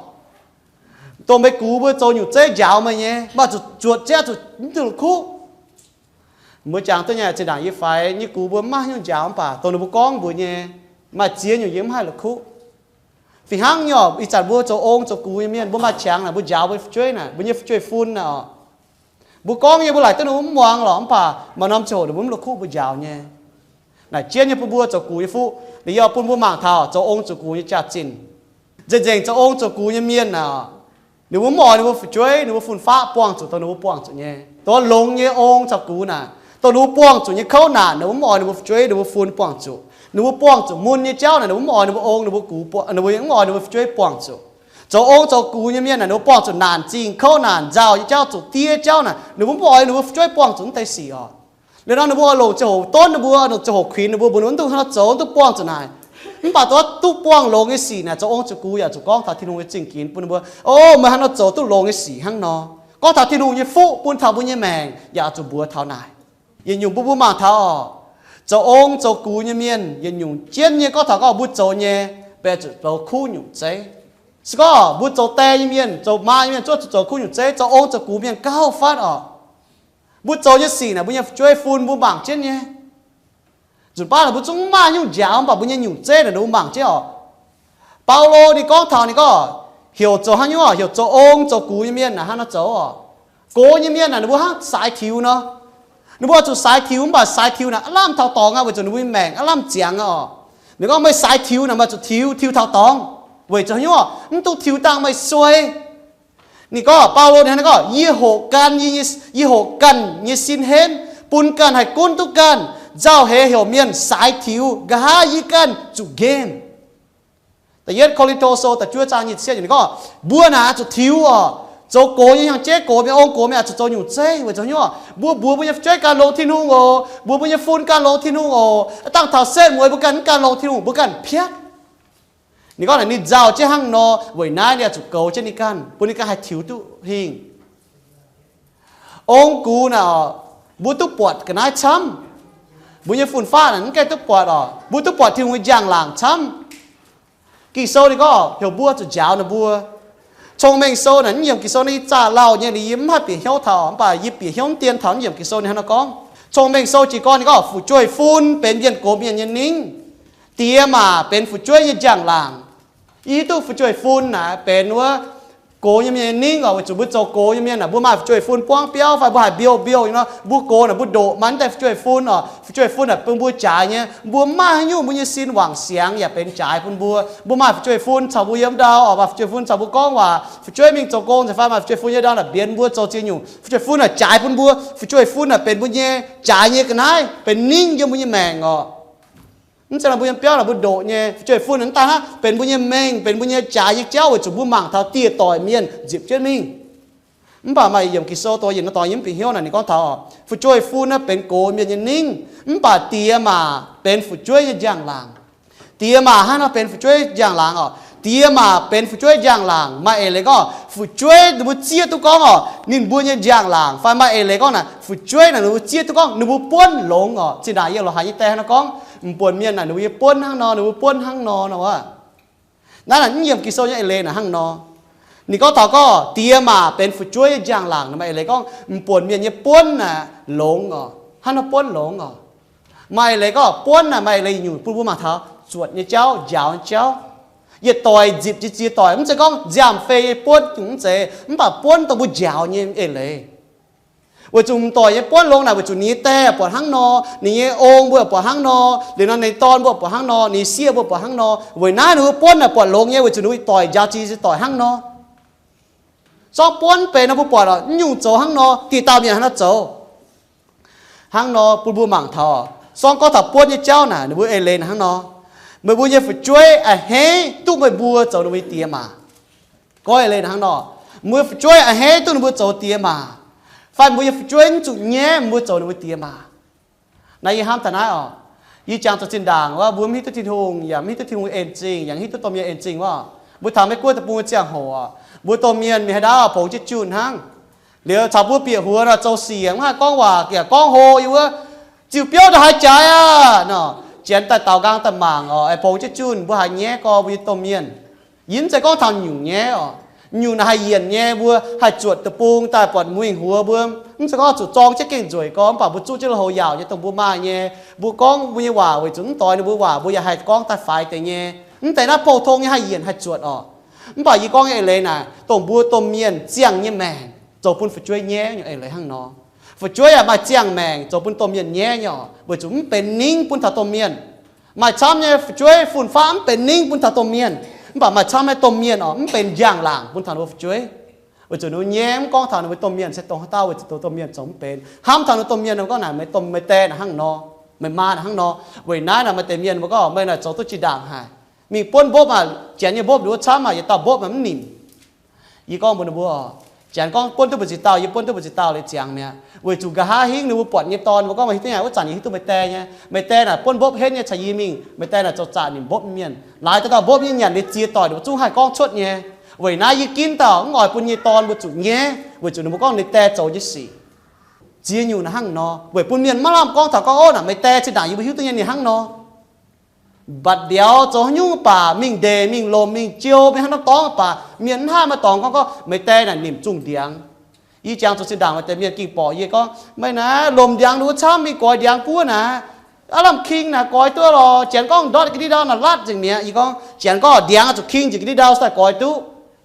Dongh meih gux mbuo zoux nyungc zeiv njaaux meih nyei, meih zuqc zuotc jienv, zuqc mv dungx la'kuqv. Mbuo jangx duqv nyei, zinh ndaangc yie faix nyei gux mbuo mv maaih haaix nyungc njaaux, mv baac dongh ninh mbuo gorngv mbuox nyei, maaih ziex nyungc yie mv haih la'kuqv. Fih hnangv nyei oc, ih zanc mbuo zoux ong zoux gux nyei mienh, mbuo maaih qangx naaic mbuo njaaux mbuo nyei fu'jueiv naaic, mbuo nyei fu'jueiv-fun naaic oc, mbuo gorngv nyei mbuo laaic duqv ninh mbuo mv muangx lorqc, mv baac maaih norm ziangh hoc ninh mbuo mv la'kuqv mbuo njaaux nyei. Naaic jienv nyei bun mbuo zoux gux nyei fuqv, ninh yaac bun mbuo mangc taux zoux ong zoux gux nyei jaax-zinh. Nzengc-nzengc zoux ong zoux gux nyei mienh naaic, ninh mbuo mv oix ninh mbuo fu'jueiv, ninh mbuo fun-faqv buangh zuqc dongh ninh mbuo buangh zuqc nyei. Dongh longx nyei ong caux gux naaic, dongh ninh mbuo buangh zuqc nyei kouv naanc, ninh mbuo mv oix ninh mbuo fu'jueiv, ninh mbuo fun buangh zuqc. Ninh mbuo buangh zuqc mun nyei jauv naaic, ninh mbuo mv oix ninh mbuo ong, ninh mbuo gux, ninh mbuo mv oix ninh mbuo fu'jueiv buangh zuqc. Zoux ong zoux gux nyei mienh naaic, ninh mbuo buangh zuqc naanc zingh, kouv naanc nzauh nyei jauv, zuqc diev jauv naaic, ninh mbuo mv oix ninh mbuo fu'jueiv buangh zuqc wuov deix sic oc. Liuz nor ninh mbuo longc ziangh hoc donv ninh mbuo, longc ziangh hoc kuinx ninh mbuo, mbuox ninh mbuo mv dungx hnangv nor zoux, mv dungx buangh zuqc naaic. Mv baac dongh duqv buangh longx nyei sic naaic, zoux ong zoux gux yaac zuqc gorngv taux Tin-Hungh nyei zingh ginx bun ninh mbuo, O, meih hnangv nor zoux duqv longx nyei sic hnangv nor. Gorngv taux Tin-Hungh nyei fuqv bun taux mbuo nyei maengc yaac zuqc mbuox taux naaic. Yietc nyungc mbuo mbuo mangc taux oc, zoux ong zoux gux nyei mienh yietc nyungc jienv nyei gorngv taux gorngv mbuo zoux nyei, beiv zuqc zoux kuv nyungc zeiv. Se gorngv mbuo zoux die nyei mienh, zoux maa nyei mienh, zuov zuqc zoux kuv nyungc zeiv, zoux ong zoux gux mienh gauh fatv oc. Mbuo zoux nyei sic naaic mbuo nyei fu'jueiv fun mbuo mangc jienv nyei. Nzunc baav naaic mbuo zungv mv maaih nyungc njaaux, mv baac mbuo nyei nyungc zeiv naaic ninh mbuo mangc jienv oc. Baulo ninh gorngv taux ninh gorngv heuc zoux haaix nyungc, heuc zoux ong zoux gux nyei mienh naaic hnangv nor zoux oc. Gox nyei mienh naaic ninh mbuo hnangv saaix tiux nor. Ninh mbuo oix zuqc saaix tiux, mv baac saaix tiux naaic aav lamh taux dorngx aqv, weic zuqc ninh mbuo nyei maengc aav lamh ziangx aqv oc. Ninh gorngv meih saaix tiux naaic meih zuqc tiux, tiux taux dorngx. Weic zuqc haaix nyungc? Mv duqv tiux dangh meih suei. Ninh gorngv, Baulo ninh gorngv, yie hoqc ganh, yie hoqc ganh nyei sin henv, bun ganh haih gunv duqv ganh, nzauh heix heuc mienh saaix tiux, nqa'haav yie ganh zuqc nqemh. Da'yietv Ko^lin^to Sou da'juov zaang nyic ziepc cietv ninh gorngv, mbuo naaic oix zuqc tiux oc. Zoux gox nyei hnyangx-jeiv, gox mienh, ong gox mienh oix zuqc zoux nyungc zeiv weic zuqc haaix nyungc? Mbuo mbuox mbuo nyei fu'jueiv ganh longx Tin-Hungh oc. Mbuox mbuo nyei fun ganh longx Tin-Hungh oc. Dangh taux setv mueiz mbuo ganh mv ganh longx Tin-Hungh, mbuo ganh piatv. Ninh gorngv naaic ninh nzauh jienv hnangv nor, weic naaiv ninh oix zuqc goux jienv ninh ganh, bun ninh ganh haih tiux duqv hingh. Ong gux naaic, mbuo duqv buatc ga'naaiv camv. Mbuo nyei fun-faqv naaic mv gaengh duqv buatc oc. Mbuo duqv buatc Tin-Hungh nyei njang-laangc camv. Ging-Sou ninh gorngv heuc mbuo zuqc njaaux ninh mbuo. Cong-Mengh Sou naaic, mv yiem Ging-Sou naaiv ih zaah lauh nyei liuz yie mv haih bieqc hnyouv taux, mv baac yie bieqc hnyouv mv dien taux mv yiem Ging-Sou ninh hnangv nor gorngv. Cong-Mengh Sou jiex gorn ninh gorngv fu'jueiv-fun benx mienh gox mienh nyei ningv. Die maac benx fu'jueiv nyei njang-laangc. Yie hiuv duqv fu'jueiv-fun naaic benx wuov gox nyei mienh nyei ningv oc. Weic zuqc mbuo zoux gox nyei mienh naaic, mbuo maaih fu'jueiv-fun buangv biauv fai mbuo haiz mbiouh mbiouh nyei nor, mbuo gox naaic mbuo ndoqc maaih naaiv deix fu'jueiv-fun oc. Fu'jueiv-fun naaic bun mbuo jaaix nyei. Mbuo mv maaih haaix nyungc, mbuo nyei sin wangc siangx yaac benx jaaix bun mbuo. Mbuo maaih fu'jueiv-fun caux mbuo yiem ndau oc, maaih fu'jueiv-fun caux mbuo gorngv waac. Fu'jueiv mingh zoux gong nzengc fai maaih fu'jueiv-fun yiem ndau naaic mbienx mbuo zoux ziex nyungc. Fu'jueiv-fun naaic jaaix bun mbuo. Fu'jueiv-fun naaic benx mbuo nyei jaaix nyei ga'naaiv, benx ningv yiem mbuo nyei maengc oc. Mv zeiz nor mbuo yiem biauv naaic mbuo ndoqc nyei. Fu'jueiv-fun naaic mv daaih hnangv benx mbuo nyei mengh, benx mbuo nyei jaaix nyei jauv weic zuqc mbuo mangc taux dieh doic mienh nziepc jienv mingh. Mv baac maaih yiemc Ging-Sou dongh yietc norm dorngx yie mv bieqc hnyouv naaic ninh gorngv taux, fu'jueiv-fun naaiv benx gox mienh nyei ningv, mv baac die maac benx fu'jueiv nyei njang-laangc. Die maac hnangv nor benx fu'jueiv njang-laangc oc. Die maac benx fu'jueiv njang-laangc. Maaih eix leiz gorngv fu'jueiv ninh mbuo zieqv duqv gorngv oc, ninh mbuo nyei njang-laangc. Fai maaih eix leiz gorngv naaic fu'jueiv naaic ninh mbuo zieqv duqv gorngv ninh mbuo buonv longx oc. Zinh ndaangc yie loc haiz nyei die hnangv nor gorngv, m'buonc mienh naaic ninh mbuo nyei buonv hnangv nor, ninh mbuo buonv hnangv nor nor wuov. Naaiv naaic mv yiem Ging-Sou nyei eix leiz naaic hnangv nor. Ninh gorngv taux gorngv die maac benx fu'jueiv nyei njang-laangc naaic, maaih eix leiz gorngv m'buonc mienh nyei buonv naaic longx oc. Hnangv nor buonv longx oc. Maaih eix leiz gorngv buonv naaic maaih eix leiz nyungc bun mbuo mangc taux zuotc nyei jauv, njaaux nyei jauv. Yietc doic nzipc jiex ziex doic, mv zeiz gorngv nziaamv-fei nyei buonv nyungc mv zeiz, mv baac buonv dongh mbuo njaaux nyei eix leiz. Weic zuqc m'doic nyei buonv longx naaic weic zuqc ninh nyei die buatc hnangv nor, ninh nyei ong mbuo buatc hnangv nor, liuz nor ninh dorn mbuo buatc hnangv nor, ninh sieqv mbuo buatc hnangv nor. Weic naaiv ninh mbuo buonv naaic buatc longx nyei weic zuqc ninh mbuo doic njaaux jiex doic hnangv nor. Zorngv buonv benx nor mbuo buatc oc, mv nyungc zoux hnangv nor, dieh dauh mienh hnangv nor zoux. Hnangv nor bun mbuo mangc taux, zorngv gorngv taux buonv nyei jauv naaic, ninh mbuo eix leiz naaic hnangv nor, meih mbuo nyei fu'jueiv a'hneiv duqv meih mbuo zoux ninh mbuo nyei die maac. Gorngv eix leiz naaic hnangv nor, mbuo nyei fu'jueiv a'hneiv duqv ninh mbuo zoux die maac, fai mbuo nyei fu'jueiv mv zuqc nyaiv mbuo zoux ninh mbuo die maac. Naaiv yie hnamv taux naaiv oc. Yie jangx zoux zinh ndaangc wuov, mbuo mv hiuv duqv Tin-Hungh, yaac mv hiuv duqv Tin-Hungh en zingh, yaac mv hiuv duqv domh mienh en zingh wuov. Mbuo taux Meiv Guoqv deic-bung nyei ziangh hoc oc, mbuo domh mienh mingh haaix ndau pongx jienv junh hnangv. Liuz caux mbuo bieqc huox nor, zoux sic mv haih gorngv waac yaac gorngv hlo yie wuov, ziux biouv ndongc haaix jaaix aqv nor. Janx daaih daaux nqaang daaih mangc oc, aengx pongx jienv junh, mbuo haiz nyaiv gorx mbuo nyei domh mienh. Yie mv zeiz gorngv taux nyungc nyaiv oc. Nyungc naaic haih yienc nyei, mbuo haih zuotc deic-bung daaih buatc muingx huox mbuo. Mv zeiz gorngv zuqc zorng jienv gengh nzueic gorx, mv baac mbuo zuqv jienv lui-houx yaauc nyei dongh mbuo maaih nyei. Mbuo gorngv mbuo nyei waac weic zuqc mv doix ninh mbuo waac, mbuo yaac haih gorngv daaih faix deix nyei. Mv deix naaiv pou-tong nyei haih yienc haih zuotc oc. Mv baac yie gorngv nyei eix leiz naaic, dongh mbuo domh mienh ziangh nyei maengc zoux bun fu'jueiv nyaiv nyungc eix leiz hnangv nor. Fu'jueiv yaac maaih ziangh maengc zoux bun domh mienh nyaiv nyei oc, weic zuqc mv benx ningv bun taux domh mienh. Maaih camv nyei fu'jueiv fun-faqv mv benx ningv bun taux domh mienh, mv baac maaih camv naaiv domh mienh oc, mv benx njang-laangc bun taux ninh mbuo fu'jueiv. Weic zuqc ninh mbuo nyaiv mv gorngv taux ninh mbuo domh mienh se dongh haaix dauh, weic zuqc dongh domh mienh zoux mv benx. Hnamv taux ninh mbuo domh mienh, ninh mbuo gorngv naaic, meih domh, meih die naaic hnangv nor, meih maa naaic hnangv nor. Weic naaiv naaic maaih deix mienh mbuo gorngv, meih naaic zoux duqv zinh ndaangc haic. Mingh buonv mbopv maah, janx nyei mbopv nduov camv maah, yietc dauh mbopv maah mv nimc. Yie gorngv mbuox ninh mbuo, janx gorngv buonv duqv mbu'ziex dauh, yie buonv duqv mbu'ziex dauh liuz ziangx mi'aqv. Weic zuqc nqa'haav hingv ninh mbuo buatc nyei dorn, mbuo gorngv, meih hiuv duqv nyei, wuov zanc yie hiuv duqv meih die nyei. Meih die naaic buonv mbopv henv nyei caux yie mingh, meih die naaic zoux zaqc nimc mbopv mienh. Laaix dauh dauh mbopv nyei nyanc liuz ziex doic ninh mbuo zungv haih gorngv cuotv nyei. Weic naaiv yie ginv dauh mv oix bun nyei dorn mbuo zuqc nyaiv, weic zuqc ninh mbuo gorngv ninh die zoux nyei sic. Ziex nyungc naaic hnangv nor, weic bun mienh maiv lamh gorngv taux gorngv, ov, naaic meih die zinh ndaangc yie mbuo hiuv duqv nyei ninh hnangv nor. Mbatc mbiauz zoux haaix nyungc mv baac, mingh ndeic mingh lomc mingh jiou mingh hnangv norm dorngx mv baac, mienh mv haih maaih dorngx gorngv, gorngv meih die naaic nimc zungh ndiangx. Yie jangx zuqc zinh ndaangc meih die mienh ging borqc yie gorngv, meih naaic lomc ndiangx ninh mbuo camv, mingh goix ndiangx buov naaic, aav lamh king naaic goix duqv lorqc. Janx gorngv ndortv ga'ndiev ndau naaic latv nzengc mi'aqv. Yie gorngv, Janx gorngv ndiangx zuqc king njiec ga'ndiev ndau se daaih goix duqv.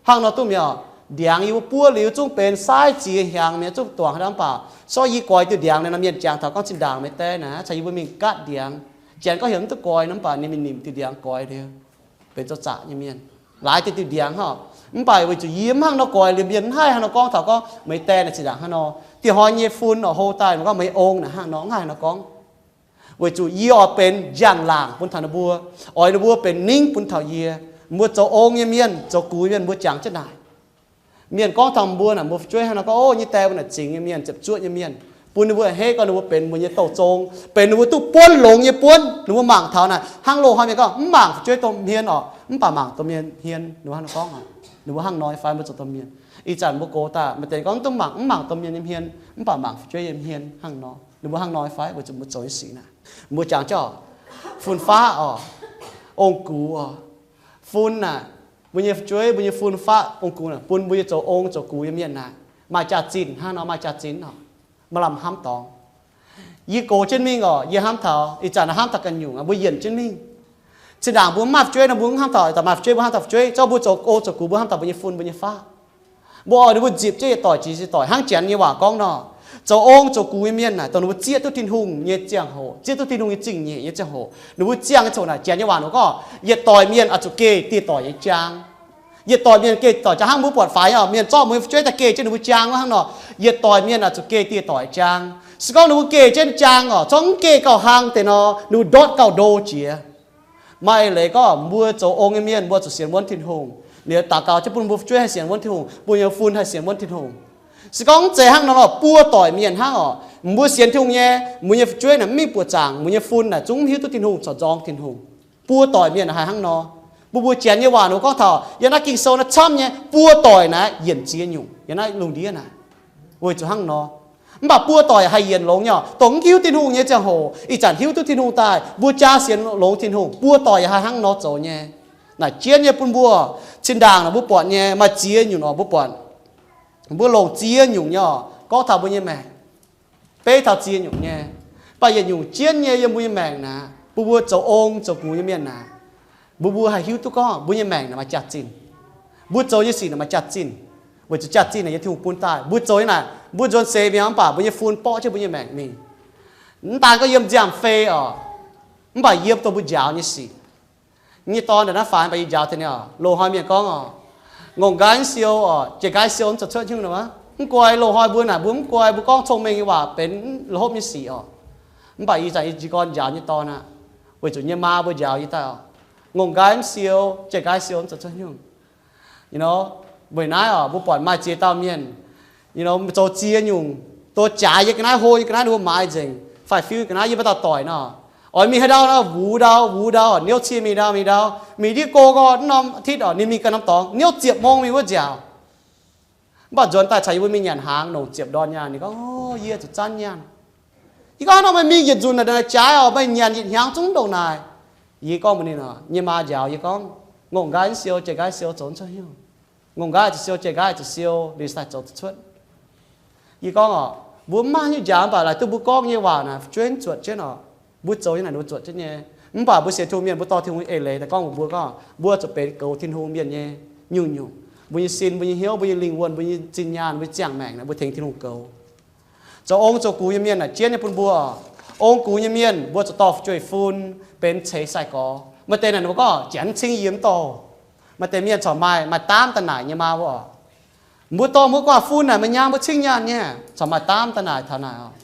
Hnangv nor duqv mi'aqv. Ndiangx yie mbuo buov liuz zungv benx saiv ziex hnyangx mi'aqv, zungv duangc haaix dauh mv baac, so yie goix diuh ndiangx naaic nor, mienh jangx taux gorngv zinh ndaangc meih die naaic caux yie mbuo mingh gaatv ndiangx. Janx gorngv heuc mv duqv goix nor mv baac ninh mingh nimc diuh ndiangx goix liuz, benx zoux zaqc nyei mienh, laaix diuh diuh ndiangx hnangv. Mv baac weic zuqc yie mv hnangv nor goix liuz, mienh mv haih hnangv nor gorngv taux gorngv meih die naaic zinh ndaangc hnangv nor. Dieh hnoi nyei fun oc, hlo daaih mv gorngv meih ong naaic hnangv nor, mv haih hnangv nor gorngv. Weic zuqc yie oix benx njang-laangc bun taux ninh mbuo, oix ninh mbuo benx ningv bun taux yie. Mbuo zoux ong nyei mienh, zoux gux mienh, mbuo jangx jienv naaic. Mienh gorngv taux mbuo naaic, mbuo fu'jueiv hnangv nor gorngv, Ov, nyei die mbuo naaic zingx nyei mienh, ziepc zuoqv nyei mienh, bun ninh mbuo a'hneiv gorngv ninh mbuo benx mbuo nyei douh zong, benx ninh mbuo duqv buonv longx nyei buonv. Ninh mbuo mangc taux naaic hnangv loz-hnoi mienh gorngv mv mangc fu'jueiv domh hmien oc, mv baac mangc domh mienh hmien. Ninh mbuo hnangv nor gorngv oc. Ninh mbuo hnangv nor nyei fai mbuo zoux domh mienh? Ih zanc mbuo gox daaih maaih deix gorngv mv mangc, mv mangc domh mienh nyei hmien, mv baac mangc fu'jueiv nyei hmien hnangv nor. Ninh mbuo hnangv nor nyei fai? Weic zuqc mbuo zoux nyei sic naaic, mbuo jangx jienv oc, fun-faqv oc, ong-gux oc, fun naaic, mbuo nyei fu'jueiv, mbuo nyei fun-faqv, ong-gux naaic, bun mbuo nyei zoux ong zoux gux nyei mienh naaic maaih jaax-zinh hnangv nor, maaih jaax-zinh oc, maaih lamh hnamv dorngx. Yie gox jienv mingh oc, yie hnamv taux ih zanc naaiv hnamv taux ganh nyungc, mbuo yienc jienv mingh. Zinh ndaangc mbuo mv maaih fu'jueiv nor, mbuo mv hnamv taux, daaih maaih fu'jueiv mbuo hnamv taux fu'jueiv, zorqv mbuo zoux ong zoux gux mbuo hnamv taux mbuo nyei fun mbuo nyei faqv. Mbuo oix ninh mbuo nzipc jienv yietc doic jiex yietc doic hnangv Janx nyei waac gorngv nor, zoux ong zoux gux nyei mienh naaic dongh ninh mbuo zieqv duqv Tin-Hungh nyei ziangh hoc, zieqv duqv Tin-Hungh nyei zingh nyeic nyei ziangh hoc, ninh mbuo ziangh nyei ziangh hoc naaic, Janx nyei waac ninh gorngv yietc doic mienh oix zuqc geh dieh doic nyei jaang. Yietc doic mienh geh doic jaang hnangv mbuo buatc faix oc, mienh zorqv mbuo nyei fu'jueiv daaih geh jienv ninh mbuo jaang wuov hnangv nor, yietc doic mienh oix zuqc geh dieh doic jaang. Se gorngv ninh mbuo geh jienv jaang oc, zorqv mv geh gauh hlang deix nor, ninh mbuo ndortv gauh ndo jiex. Maaih eix leiz gorngv mbuo zoux ong nyei mienh mbuo zuqc sienx wuonv Tin-Hungh. Liuz daux gaux jienv bun mbuo fu'jueiv haih sienx wuonv Tin-Hungh, bun mbuo nyei fun haih sienx wuonv Tin-Hungh. Se gorngv mv zeiz hnangv nor lorqc, buo doic mienh hnangv oc, mbuo sienx Tin-Hungh nyei, mbuo nyei fu'jueiv naaic mv mingh buoqc zaangc, mbuo nyei fun naaic zungv mv hiuv duqv Tin-Hungh corc nzorng Tin-Hungh. Buo doic mienh haiz hnangv nor. Mbuo, mbuo Janx nyei waac ninh gorngv taux yiem naaiv Ging-Sou naaiv camv nyei, buo doic naaic yienc ziex nyungc yiem naaiv lungh ndiev naaic. Weic zuqc hnangv nor. Mv baac buo doic haih yienc longx nyei oc, dongh mv hiuv Tin-Hungh nyei ziangh hoc. Ih zanc hiuv duqv Tin-Hungh daaih, mbuo jaa sienx longx Tin-Hungh, buo doic yaac haih hnangv nor zoux nyei. Naaic jienv nyei bun mbuo. Zinh ndaangc naaic mbuo buatc nyei maaih ziex nyungc oc, mbuo buatc, mbuo longc ziex nyungc nyei oc gorngv taux mbuo nyei maengc. Beiv taux ziex nyungc nyei. Mv baac yietc nyungc jienv nyei yiem mbuo nyei maengc naaic, bun mbuo zoux ong zoux gux nyei mienh naaic, mbuo, mbuo haih hiuv duqv gorngv mbuo nyei maengc naaic maaih jaax-zinh. Mbuo zoux nyei sic naaic maaih jaax-zinh. Weic zuqc jaax-zinh naaic yiem Tin-Hungh bun daaih. Mbuo zoux nyei naaic, mbuo nzuonx seix mi'aqv, mv baac mbuo nyei fun borqv jienv mbuo nyei maengc mingh. Mv daan gorngv yiem nziaamv-fei oc, mv baac yiem dongh mbuo njaaux nyei sic. Nyei dorn ndongc naaiv faix, mv baac yie njaaux taux ninh oc, loz-hnoi mienh gorngv oc, ngongh nqaai mv siou oc, jiex nqaai siou mv zoux cuotv hnyouv nor. Mv guai, loz-hnoi mbuo naaic mbuo mv guai, mbuo gorngv cong-mengh nyei waac benx hopv nyei sic oc. Mv baac ih zanc yie jiez gorn njaaux nyei dorn aqv, weic zuqc nyei maa mbuo njaaux yie daaih oc, ngongh nqaai mv siou, jiex nqaai siou mv zoux cuotv hnyouv. You know, weic naaiv oc, mbuo buatc maaih ziex dauh mienh, you know, zoux ziex nyungc, doz jaaix yie ga'naaiv, hlo yie ga'naaiv, ninh mbuo maaiz nzengc, faix-fiu ga'naaiv, yie mbuo dauh doic nor, oix mingh haaix ndau nor, wuv ndau, wuv ndau, niouv cie mingh ndau, mingh ndau, mingh ndiev go gorn norm อาทิตย์ oc, ninh mingh ganh norm dorngx, niouv ziepc mong mingh wuov nziaauc. Mv baac nzuonx daaih caux yie mbuo mingh nyanc hnaangx, longc ziepc ndorn nyaanh, ninh gorngv, Ov, yie zuqc zanv nyaanh. Yie gorngv, Nor meih mingh yietc nzunc naaic jaaix oc, meih nyanc yietc hnyangx zungv ndongc naaic. Yie gorngv mbuox ninh, nyei maa njaaux yie gorngv, ngongh nqaai mv siou, jiex nqaai siou zoux cuotv hnyouv. Ngongh nqaai zuqc siou, jiex nqaai zuqc siou, liuz daaih zoux cuotv. Yie gorngv oc, mbuo mv maaih haaix nyungc njaaux, mv baac laaic duqv mbuo gorngv nyei waac naaic fu'jueiv zuotc jienv oc. Mbuo zoux nyei naaic ninh mbuo zuotc jienv nyei. Mv baac mbuo sienx Tin-Hungh mienh, mbuo dorh Tin-Hungh eix leiz daaih gorngv mbuox mbuo gorngv, mbuo zuqc benx goux Tin-Hungh mienh nyei nyungc-nyungc. Mbuo nyei sin, mbuo nyei hnyouv, mbuo nyei lingh wuonh, mbuo nyei zinh nyaanh, mbuo nyei ziangh maengc naaic mbuo tengx Tin-Hungh goux. Zoux ong zoux gux nyei mienh naaic jienv nyei bun mbuo oc. Ong gux nyei mienh mbuo zuqc dorh fu'jueiv-fun benx ceix sai-gorx. Maaih deix naaic ninh mbuo gorngv, Janx cing yie mv dorh. Maaih deix mienh corc maaih, maaih daamv daaih naaic nyei maa mbuo oc. Mbuo dorh mbuo guaav fun naaic maaih nyaam mbuo cingv nyaanh nyei, corc maaih daamv daaih naaic taux naaic oc.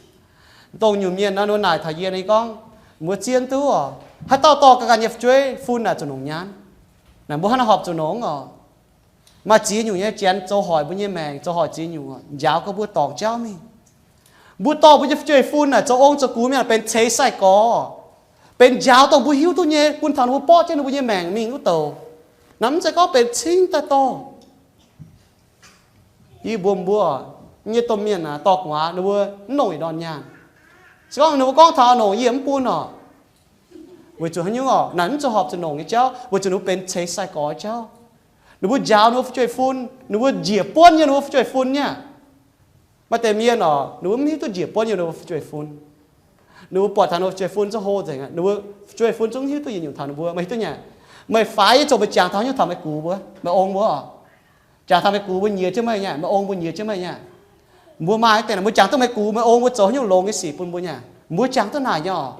Dongh nyungc mienh nor, ninh mbuo naaic taux yie nor, yie gorngv, Mbuo zien duqv oc. Haaix dauh dorh ganh ganh nyei fu'jueiv fun naaic zuqc nongc nyaanh. Naaic mbuo hnangv naaiv horpc zuqc nongc oc. Maaih ziex nyungc nyei Janx zoux hoic mbuo nyei maengc, zoux hoic ziex nyungc oc, njaaux gorngv mbuo dorngc jauv mingh. Mbuo dorh mbuo nyei fu'jueiv fun naaic zoux ong zoux gux mienh benx ceix sai-gorx, benx njaaux dongh mbuo hiuv duqv nyei bun taux ninh mbuo borqv jienv ninh mbuo nyei maengc mingh wuov douc. Naaiv mv zeiz gorngv benx cingv daaih dorh. Yie mbuox mbuo, nyei domh mienh aah, dorh gu'nguaaz ninh mbuo mv longc yietc ndorn nyaanh. Se gorngv ninh mbuo gorngv taux nongc, yie mv bun oc. Weic zuqc haaix nyungc orqc? Naaic mv zuqc horpc zuqc nongc nyei jauv, weic zuqc ninh mbuo benx ceix sai-gorx jauv. Ninh mbuo njaaux ninh mbuo fu'jueiv-fun, ninh mbuo njiec buonv nyei ninh mbuo fu'jueiv-fun nyei. Maaih deix mienh orqc, ninh mbuo mv hiuv duqv njiec buonv nyei ninh mbuo fu'jueiv-fun. Ninh mbuo buatc taux ninh mbuo fu'jueiv-fun zungv hlo nzengc, ninh mbuo fu'jueiv-fun zungv hiuv duqv yietc nyungc taux ninh mbuo. Meih hiuv duqv nyei, meih faix nyei zoux meih jangx taux haaix nyungc taux meih gux mbuo, meih ong mbuo orqc? Jangx taux meih gux mbuo nyiex jienv meih nyei, meih ong mbuo nyiex jienv meih nyei. Mbuo maaih deix naaic mbuo jangx duqv meih gux meih ong mbuo zoux haaix nyungc longx nyei sic bun mbuo nyei, mbuo jangx duqv naaic nyei orqc.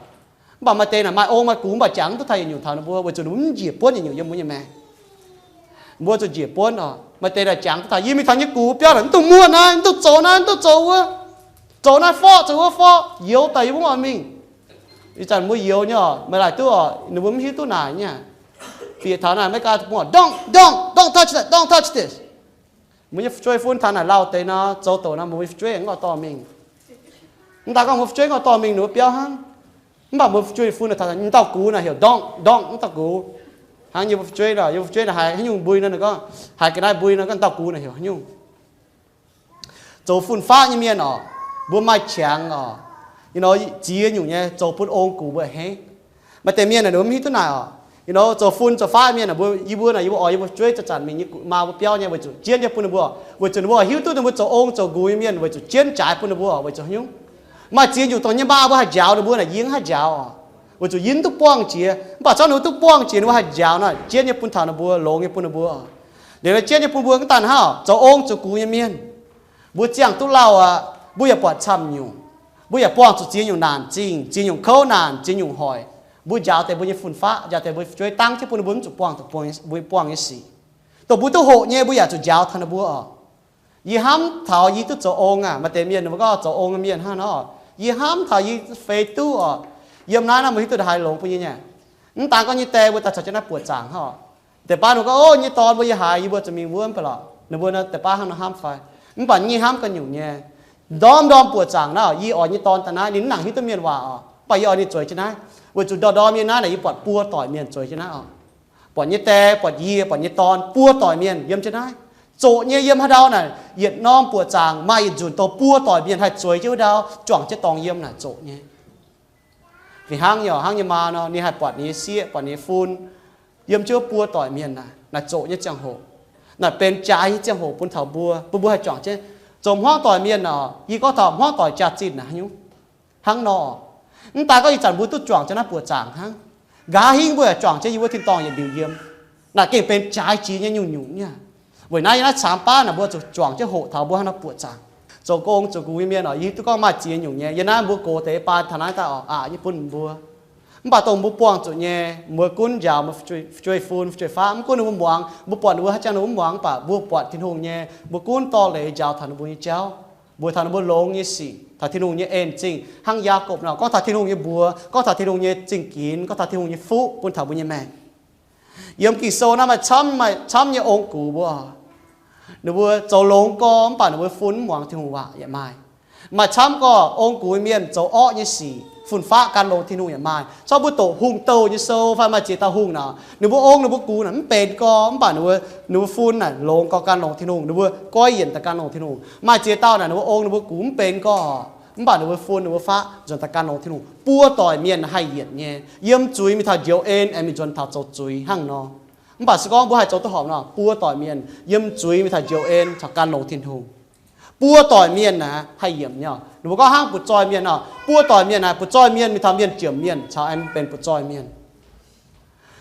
Mv baac maaih deix naaic maaih ong maaih gux mv baac jangx duqv taux yietc nyungc taux ninh mbuo, weic zuqc ninh mbuo mv njiec buonv yietc nyungc yiem mbuo nyei maengc. Mbuo zuqc njiec buonv orqc. Maaih deix naaic jangx duqv taux yie mingh taux nyei gux biauv naaic mv dungx muonh naaiv, mv dungx zoux naaiv, mv dungx zoux wuov, zoux naaiv forv zoux wuov forv, youx daaih yie mbuo mv oix mingh. Ih zanc mbuo youx nyei orqc, meih laaic duqv orqc, ninh mbuo mv hiuv duqv naaic nyei. Bieqc taux naaic America deic-bung, don't, don't, don't touch that, don't touch this. Mbuo nyei fu'jueiv-fun taux naaic lauh deix nor, zoux doqc nor, mbuo nyei fu'jueiv mv oix dorh mingh. Mv daan gorngv mbuo fu'jueiv mv oix dorh mingh ninh mbuo biauv hnangv. Mv baac mbuo fu'jueiv-fun taux naaic, dauh gux naaic heuc don't, don't, mv dauh gux. Hnangv yie mbuo fu'jueiv nor, yie mbuo fu'jueiv naaic haiz haaix nyungc mbui nor, ninh gorngv haiz ga'naaiv mbui nor, gorngv dauh gux naaic heuc haaix nyungc. Zoux fun-faqv nyei mienh orqc, mbuo maaih qangx orqc, you know, ziex nyungc nyei zoux bun ong gux mbuo a'hneiv. Maaih deix mienh naaic ninh mbuo mv hiuv duqv naaic orqc. You know, zoux fun zoux faqv mienh naaic, mbuo, yie mbuo naaic, yie mbuo oix yie mbuo fu'jueiv zanc-zanc mingh nyei gux maa mbuo biauv nyei weic zuqc jienv nyei bun ninh mbuo, weic zuqc ninh mbuo hiuv duqv ninh mbuo zoux ong zoux gux nyei mienh weic zuqc jienv jaaix bun ninh mbuo weic zuqc haaix nyungc. Maaih ziex nyungc dongh nyei maa mbuo haih njaaux ninh mbuo naaic, yie mv haih njaaux orqc, weic zuqc yie mv duqv buangh jiex. Mv baac zorqv ninh mbuo duqv buangh jiex ninh mbuo haih njaaux naaic, jienv nyei bun taux ninh mbuo, longx nyei bun ninh mbuo. Liuz jienv nyei bun mbuo mv daan hnangv, zoux ong zoux gux nyei mienh, mbuo ziangh duqv lauh aqv, mbuo yaac buatc camv nyungc, mbuo yaac buangh zuqc ziex nyungc naanc zingh, ziex nyungc kouv naanc, ziex nyungc hoic. Mbuo njaaux deix mbuo nyei fun-faqv, njaaux deix mbuo nyei fu'jueiv dangv jienv bun ninh mbuo mv zuqc buangh, mbuo buangh nyei sic. Dongh mbuo duqv hoqc nyei mbuo yaac zuqc njaaux taux ninh mbuo orqc. Yie hnamv taux yie duqv zoux ong aqv. Maaih deix mienh ninh mbuo gorngv zoux ong nyei mienh hnangv nor, yie hnamv taux yie feix duqv orqc. Yiem naaiv nor meih hiuv duqv ndongc haaix longx bun yie nyei. Mv daan gorngv nyei die mbuo daaih caux jienv naaiv buoqc zaangc hnangv orqc. Deix baav ninh gorngv, o, nyei dorn mbuo yie haiz yie mbuo zuqc mingh wuov, mv baac lorqc ninh mbuo naaiv deix baav hnangv nor hnamv fai? Mv baac nyei hnamv ganh nyungc nyei. Ndorm ndorm buoqc zaangc naaiv, yie oix nyei dorn daaih naaiv, ninh mv nangc hiuv duqv mienh waac orqc, mv baac yie oix ninh zueiz jienv naaiv. Weic zuqc ndorm ndorm yie naaiv naaic yie buatc buo doic mienh zueiz jienv naaiv orqc. Buatc nyei die, buatc yie, buatc nyei dorn, buo doic mienh yiem jienv naaiv. Zoqc nyei yiem haaix ndau naaic, yietc norm buoqc zaangc maaih yietc nzunc dongh buo doic mienh haih zueiz jienv wuov ndau, juangc jienv dorngx yiem naaic zoqc nyei. Fih hnangv nyei, hnangv nyei maa nor, ninh haih buatc ninh nyei sieqv, buatc ninh nyei fun, yiem jienv wuov buo doic mienh naaic, naaic zoqc nyei ziangh hoc, naaic benx jaaix nyei ziangh hoc bun taux mbuo, bun mbuo haih juangc jienv. Zoux hmuangv doic mienh orqc, yie gorngv taux hmuangv doic jaax-zinh naaic haaix nyungc hnangv nor. Mv daan gorngv ih zanc mbuo duqv juangc jienv naaiv buoqc zaangc hnangv, nqa'haav hingv mbuo yaac juangc jienv yie wuov tin-dorngh yietc liuz yiem. Naaic gengh benx jaaix jiex nyei nyungc-nyungc nyei. Weic naaiv yiem naaiv caamx baav naaic mbuo zuqc juangc jienv hoqc taux mbuo hnangv nor buoqc zaangc. Zoux gong zoux gux nyei mienh orqc, yie hiuv duqv gorngv maaih ziex nyungc nyei. Yiem naaiv mbuo gox deix baan taux naaiv daaih orqc, aqc nyei bun mbuo. Mv baac dongh mbuo buangh zuqc nyei, mbuo gunv njaaux mbuo fu'jueiv-fun, fu'jueiv-faqv, mv gunv ninh mbuo muangx, mbuo buatc ninh mbuo haaix jangx ninh mbuo mv muangx, mv baac mbuo buatc Tin-Hungh nyei, mbuo gunv dorh leiz njaaux taux ninh mbuo nyei jauv, mbuox taux ninh mbuo longx nyei sic, taux Tin-Hungh nyei en zingh. Hnangv Yaakopv nor, gorngv taux Tin-Hungh nyei mbuox, gorngv taux Tin-Hungh nyei zingh ginx, gorngv taux Tin-Hungh nyei fuqv bun taux mbuo nyei maengc. Yiem Ging-Sou naaiv maaih camv, maaih camv nyei ong gux mbuo, ninh mbuo zoux longx gorx mv baac ninh mbuo fun mv muangx Tin-Hungh waac yaac maaih. Maaih camv gorx ong gux mienh zoux orqv nyei sic, fun-faqv gan longx Tin-Hungh yaac maaih. Corc mbuo doqc hungh douh nyei sou fai maaih ziex dauh hungh naaic, ninh mbuo ong ninh mbuo gux naaic mv benx gorx mv baac ninh mbuo, ninh mbuo fun naaic longx gorx gan longx Tin-Hungh, ninh mbuo goiv yienc daaih gan longx Tin-Hungh. Maaih ziex dauh naaic ninh mbuo ong ninh mbuo gux mv benx gorx mv baac ninh mbuo fun ninh mbuo faqv nzuonx daaih gan longx Tin-Hungh. Buo doic mienh haih yienc nyei. Yiem zuiz mingh taux njoux en aengx mingh nzuonx taux zoux zuiz hnangv nor. Mv baac se gorngv mbuo haih zoux duqv horpc nor, buo doic mienh yiem zuiz mingh taux njoux en caux gan longx Tin-Hungh. Buo doic mienh naaic haih yiemc nyei. Ninh mbuo gorngv hnangv butv-zoih mienh nor, buo doic mienh naaic, butv-zoih mienh mingh taux mienh jomc mienh caux aengx benx butv-zoih mienh.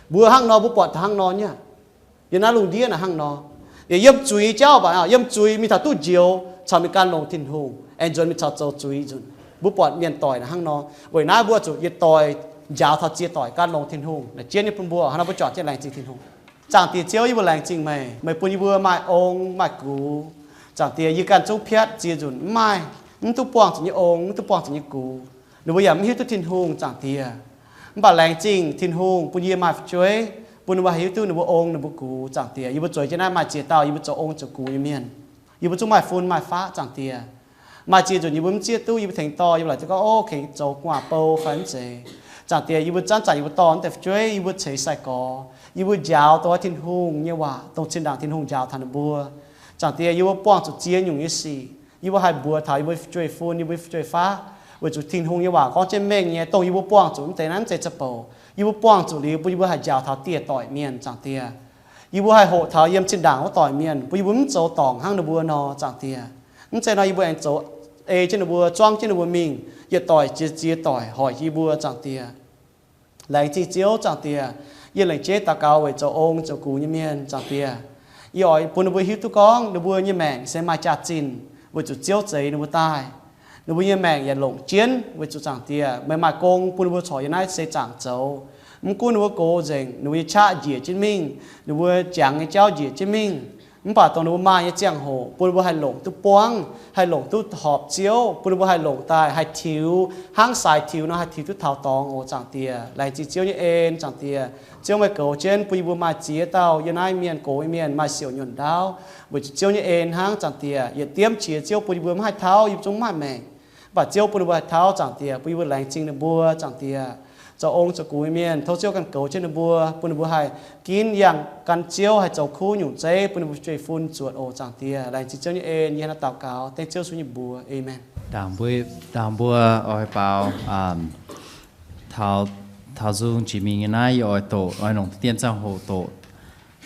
Mbuo hnangv nor, mbuo buatc taux hnangv nor nyei. Yiem naaiv lungh ndiev naaic hnangv nor. Yaac yiem zuiz jauv baac, yiem zuiz mingh taux duqv njoux caux mingh gan longx Tin-Hungh, aengx nzuonx mingh caux zoux zuiz nzunc. Mbuo buatc mienh doic naaic hnangv nor. Weic naaiv mbuo zuqc yietc doic njaaux taux ziex doic gan longx Tin-Hungh. Naaic jienv nyei bun mbuo hnangv nor mbuo juangc jienv laengz zingh Tin-Hungh. Zaangc Diex Ziouv, yie mbuo laengz zingh meih, meih bun yie mbuo maaih ong maaih gux. Zaangc Diex, yie ganh zungv piatv ziex nzunc mv maaih, mv duqv buangh zuqc nyei ong, mv duqv buangh zuqc nyei gux. Ninh mbuo yaac mv hiuv duqv Tin-Hungh, Zaangc Diex. Mv baac laengz zingh Tin-Hungh bun yie maaih fu'jueiv, bun ninh mbuo haih hiuv duqv ninh mbuo ong ninh mbuo gux, Zaangc Diex. Yie mbuo zueiz jienv naaiv maaih ziex dauh yie mbuo zoux ong zoux gux nyei mienh. Yie mbuo zungv maaih fun maaih faqv, Zaangc Diex. Maaih ziex nzunc yie mbuo mv zieqv duqv, yie mbuo tengx dorh, yie mbuo laaic duqv gorngv, o, kengx zoux gu'nguaaz-bou fai mv zeiz. Zaangc Diex, yie mbuo zanc-zanc yie mbuo dorh naaiv deix fu'jueiv, yie mbuo ceix sai-gorx, yie mbuo njaaux dongh wuov Tin-Hungh nyei waac, dongh zinh ndaangc Tin-Hungh njaaux taux ninh mbuo. Zaangc Diex, yie mbuo buangh zuqc ziex nyungc nyei sic, yie mbuo haih mbuox taux yie mbuo fu'jueiv-fun, yie mbuo fu'jueiv-faqv, weic zuqc Tin-Hungh nyei waac gorngv jienv mengh nyei, dongh yie mbuo buangh zuqc mv deix naaiv mv zeiz za'bouc. Yie mbuo buangh zuqc liuz bun yie mbuo haih njaaux taux dieh doic mienh, Zaangc Diex. Yie mbuo haih hoqc taux yiem zinh ndaangc wuov doic mienh, bun yie mbuo mv zoux dorngc hnangv ninh mbuo nor, Zaangc Diex. Mv zeiz nor yie mbuo aengx zoux ei jienv ninh mbuo, zuangv jienv ninh mbuo mingh, yietc doic jiex ziex doic hoic yie mbuo, Zaangc Diex. Laengz zingh Ziouv, Zaangc Diex. Yie lengc jeiv daux gaux weic zoux ong zoux gux nyei mienh, Zaangc Diex. Yie oix bun ninh mbuo hiuv duqv gorngv ninh mbuo nyei maengc se maaih jaax-zinh weic zuqc Ziouv zeix ninh mbuo daaih. Ninh mbuo nyei maengc yaac longc jienv weic zuqc, Zaangc Diex, meih maaih gong bun ninh mbuo corc yiem naaiv seix zaangc zoux. Mv gunv ninh mbuo gox nzengc, ninh mbuo nyei qaqv njiec jienv mingh, ninh mbuo jangx nyei jauv njiec jienv mingh, mv baac dongh ninh mbuo maaih nyei ziangh hoc bun ninh mbuo haih longc duqv buangv, haih longc duqv horpc Ziouv, bun ninh mbuo haih longc daaih haih tiux, hnangv saaix tiux nor haih tiux duqv taux dorngx oc, Zaangc Diex. Laengz zingh Ziouv nyei en, Zaangc Diex. Ziouv, meih goux jienv bun yie mbuo maaih ziex dauh yiem naaiv mienh gox nyei mienh maaih siouc nyunc ndaauv, weic zuqc Ziouv nyei en hnangv, Zaangc Diex. Yietc diemv qiex Ziouv bun yie mbuo mv haih tauv, yie mbuo zungv mv maaih maengc. Mv baac Ziouv bun ninh mbuo haih tauv, Zaangc Diex, bun yie mbuo laengz zingh ninh mbuo, Zaangc Diex. Zoux ong zoux gux nyei mienh, tov Ziouv ganh goux jienv ninh mbuo, bun ninh mbuo haih ginv yangh gan Ziouv, haih zoux kuv nyungc zeiv, bun ninh mbuo fu'jueiv fun zuotc oc, Zaangc Diex. Laengz zingh Ziouv nyei en, yie hnangv naaiv daux gaux dengv Ziouv Yesu nyei mbuox. Aamen. Ndaangc mbuo, ndaangc mbuo oix baaux, taux, taux nzung jiex mingh nyei naaiv, yie oix doqc, oix longc deix dien ziangh hoc doqc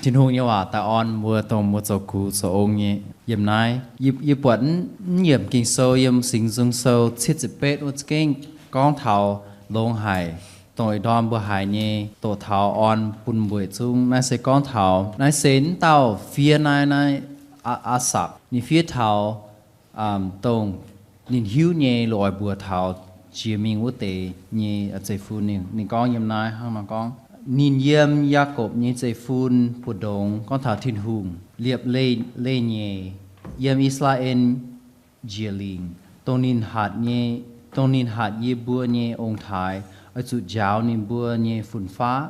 Tin-Hungh nyei waac daaih orn mbuo, dongh mbuo zoux gux zoux ong nyei yiem naaiv. Yie, yie buatc mv, mv yiemc Ging-Sou yiem Singx Nzung Sou cietv ziepc betv wuov za'gengh gorngv taux longx haic, dongh ih ndorm mbuo haiz nyei, doqc taux orn bun mbuo yietc zungv. Naaiv se gorngv taux, naaiv se mv dauh fiev naaiv, naaiv Aa, Aa^sapc. Ninh fiev taux dongh ninh hiuv nyei loz-oix mbuox taux jiex mingh wuov deix nyei zeiv-fun. Ninh, ninh gorngv yiem naaiv hnangv nor gorngv, ninh yiem Yaakopv nyei zeiv-fun mbu'ndongx, gorngv taux Tin-Hungh, liepc leih, leih nyeic, yiem I^saa^laa^en njiec lingc, dongh ninh hatc nyei, dongh ninh hatc yie mbuo nyei ong-taaix, oix zuqc njaaux ninh mbuo nyei fun-faqv,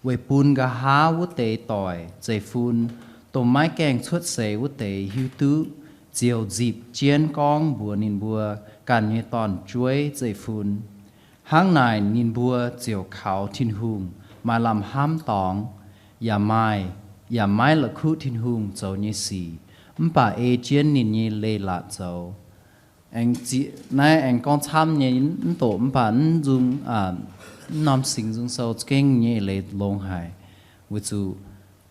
weic bun nqa'haav wuov deix doic zeiv-fun, dongh maiv gaengh cuotv seix wuov deix hiuv duqv, ziouc nzipc jienv gorngv mbuox ninh mbuo ganh nyei dorn-jueiv zeiv-fun. Hnangv naaic ninh mbuo ziouc kaux Tin-Hungh maaih lamh hnamv dorngx, yaac maaih, yaac maiv la'kuqv Tin-Hungh zoux nyei sic, mv baac ei jienv ninh nyei leiz-latc zoux. Aengx, naaiv aengx gorngv camv nyei mv doqc, mv baac mv nzung, mv norm Singx Nzung Sou za'gengh nyei eix leiz longx haic, weic zuqc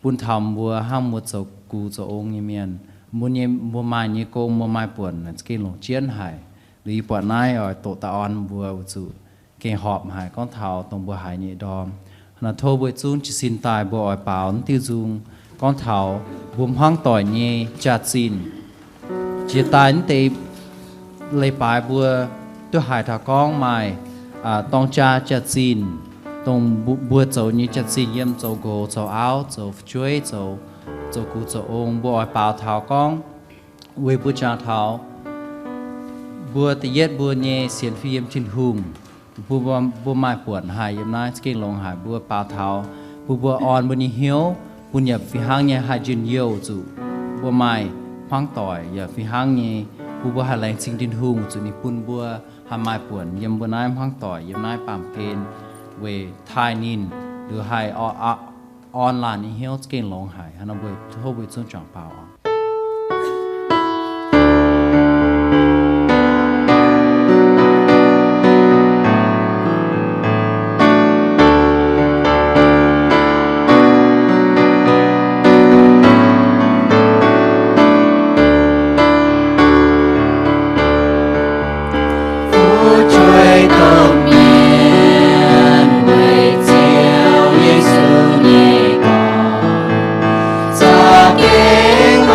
bun taux mbuo hnangv mbuo zoux gux zoux ong nyei mienh, mbuo nyei, mbuo maaih nyei gong, mbuo maaih buonc za'gengh longc jienv haic. Liuz yie buatc naaiv oix doqc daaih orn mbuo weic zuqc gengh horpc haic gorngv taux dongh mbuo haiz nyei ndorm. Hnangv naaic tov mbuo zungv jiez sin daaih mbuo oix baaux naaiv diuh nzung gorngv taux mbuo hmuangv doic nyei jaax-zinh. Jiex daaih naaiv deix leiz-baaix mbuo duqv haiz taux gorngv maaih dorng jaa jaax-zinh, dongh mbuo zoux nyei jaax-zinh yiem zoux nqox, zoux auv, zoux fu'jueiv, zoux, zoux gux zoux ong. Mbuo oix baaux taux gorngv weic mbuo jangx taux mbuo da'yietv mbuo nyei sienx fim yiem Tin-Hungh, mbuo, mbuo maaih buonc haic yiem naaiv za'gengh longx haic. Mbuo baaux taux bun mbuo orn mbuo nyei hnyouv, bun yaac fih hnangv nyei haih njien-youh zuqc mbuo maaih hmuangv doic, yaac fih hnangv nyei bun mbuo haih laengz zingh Tin-Hungh zuqc ninh bun mbuo haih maaih buonc yiem mbuo naaiv hmuangv doic yiem naaiv baamh gen weic taaih ninh, liuz haih orn laanh nyei hnyouv za'gengh longx haic. Hnangv nor mbuo tov mbuo zungv juangc baaux oc. Fu'jueiv domh mienh weic Ziouv Yesu nyei dorngx, za'gengh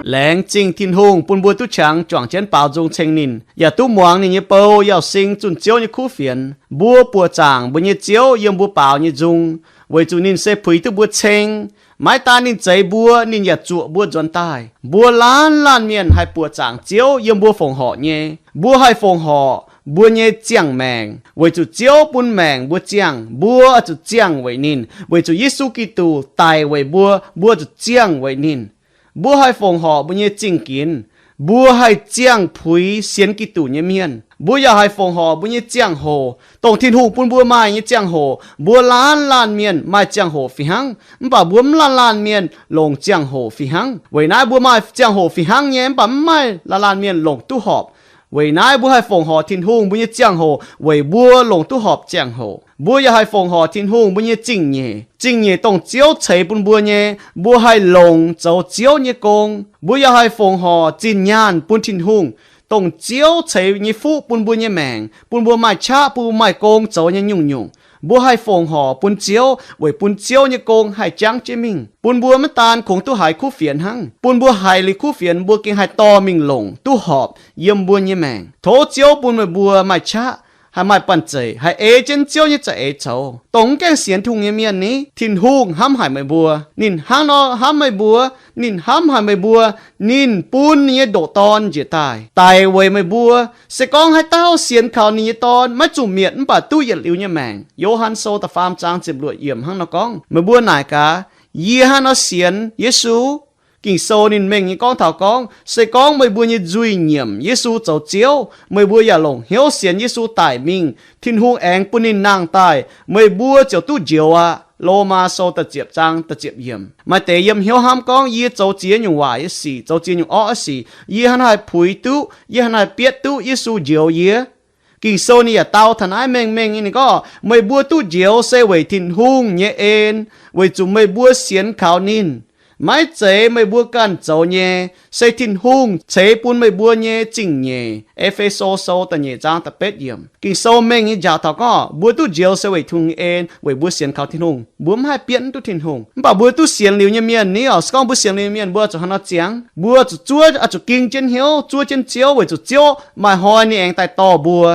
Laengz zingh Tin-Hungh bun mbuo duqv qangx juangc jienv baaux nzung ceng ninh, yaac duqv muangx ninh nyei bou, yaac sing zunh Ziouv nyei kuv fienx. Mbuo buoqc zaangc mbuo nyei Ziouv yiem mbuo baaux nyei nzung, weic zuqc ninh se puix duqv mbuo ceng. Maiv daan ninh zeix mbuo, ninh yaac zuoqc mbuo nzuonx daaih. Mbuo laanh laanh mienh haih buoqc zaangc Ziouv yiem mbuo fongc horc nyei. Mbuo haih fongc horc mbuo nyei ziangh maengc, weic zuqc Ziouv bun maengc mbuo ziangh, mbuo zuqc ziangh weic ninh. Weic zuqc Yesu Giduc daic weic mbuo, mbuo zuqc ziangh weic ninh. Mbuo haih fongc horc mbuo nyei zingh ginx, mbuo haih ziangh puix sienx Giduc nyei mienh. Mbuo yaac haih fongc horc mbuo nyei ziangh hoc, dongh Tin-Hungh bun mbuo maaih nyei ziangh hoc. Mbuo laanh laanh mienh maaih ziangh hoc fih hnangv, mv baac mbuo mv laanh laanh mienh longc ziangh hoc fih hnangv. Weic naaiv mbuo maaih ziangh hoc fih hnangv nyei, mv baac mv maaih laanh laanh mienh longc duqv horpc. Weic naaiv mbuo haih fongc horc Tin-Hungh mbuo nyei ziangh hoc weic mbuo longc duqv horpc ziangh hoc. Mbuo yaac haih fongc horc Tin-Hungh mbuo nyei zingh nyeic. Zingh nyeic dongh Ziouv ceix bun mbuo nyei, mbuo haih longc zoux Ziouv nyei gong. Mbuo yaac haih fongc horc zinh nyaanh bun Tin-Hungh, dongh Ziouv ceix nyei fuqv bun mbuo nyei maengc, bun mbuo maaih qaqv, bun mbuo maaih gong zoux nyei nyungc-nyungc. Mbuo haih fongc horc bun Ziouv, weic bun Ziouv nyei gong haih jangv jienv mingh, bun mbuo maiv daan kungx duqv haiz kuv fienx hnangv, bun mbuo haiz liuz kuv fienx mbuo gengh haih dorh mingh longc duqv horpc yiem mbuo nyei maengc. Tov Ziouv bun meih mbuo maaih qaqv, haih maaih banh zeic, haih ei jienv Ziouv nyei za'eix zoux. Dongh mv gaengh sienx Tin-Hungh nyei mienh ni, Tin-Hungh hnamv haic meih mbuo. Ninh hnangv nor hnamv meih mbuo. Ninh hnamv haic meih mbuo. Ninh bun ninh nyei ndoqc Dorn njiec daaih daic weic meih mbuo. Se gorngv haaix dauh sienx kaux ninh nyei Dorn, maiv zuqc mietc mv baac duqv yietc liuz nyei maengc. Yo^han Sou da'faam zaang ziepc luoqc yiemc hnangv nor gorngv. Meih mbuo naaic gaax, yie hnangv nor sienx Yesu? Ging-Sou ninh mengh nyei gorngv taux gorngv, se gorngv meih mbuo nyei nzuih nyiemc Yesu zoux Ziouv, meih mbuo yaac longc hnyouv sienx Yesu daic mingh, Tin-Hungh aengx bun ninh nangh daaih, meih mbuo ziouc duqv njoux aqv. Lomaa Sou da'ziepc zaang da'ziepc yiemc. Maaih deix yiem hnyouv hnamv gorngv, yie zoux ziex nyungc waaic nyei sic, zoux ziex nyungc orqv nyei sic, yie hnangv naaiv haih puix duqv, yie hnangv naaiv haih bietv duqv Yesu njoux yie. Ging-Sou ninh yaac dau taux naaiv mengh mengh nyei, ninh gorngv, meih mbuo duqv njoux se weic Tin-Hungh nyei en, weic zuqc meih mbuo sienx kaux ninh. Maiv zeiz meih mbuo ganh zoux nyei, se Tin-Hungh ceix bun meih mbuo nyei zingh nyeic. E^fe^so Sou da'nyeic zaang da'betv yiemc. Ging-Sou mengh nyei njaaux taux gorngv, mbuo duqv njoux se weic Tin-Hungh nyei en, weic mbuo sienx kaux Tin-Hungh. Mbuo mv haih bietv duqv Tin-Hungh. Mv baac mbuo duqv sienx liuz nyei mienh ni oc, se gorngv mbuo sienx liuz nyei mienh, mbuo zuqc hnangv nor ziangx. Mbuo zuqc zuov, oix zuqc ging jienv hnyouv, zuov jienv Ziouv, weic zuqc Ziouv maaih hnoi ninh aengx daaih dorh mbuo.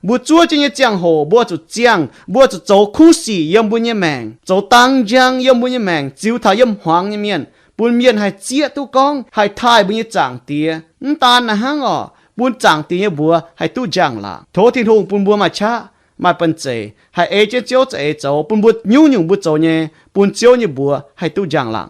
Mbuo zuov jienv nyei ziangh hoc mbuo zuqc ziangh, mbuo zuqc zoux kuv sic yiem mbuo nyei maengc, zoux dang njang yiem mbuo nyei maengc, ziux taux yiem hmuangx nyei mienh, bun mienh haih zieqv duqv gorngv haih taaih mbuo nyei Zaangc Diex. Mv daan naaiv hnangv oc, bun Zaangc Diex nyei mbuox haih duqv njang-laangc. Tov Tin-Hungh bun mbuo maaih qaqv, maaih banh zeic, haih ei jienv Ziouv za'eix zoux, bun mbuo nyungc-nyungc mbuo zoux nyei, bun Ziouv nyei mbuox haih duqv njang-laangc.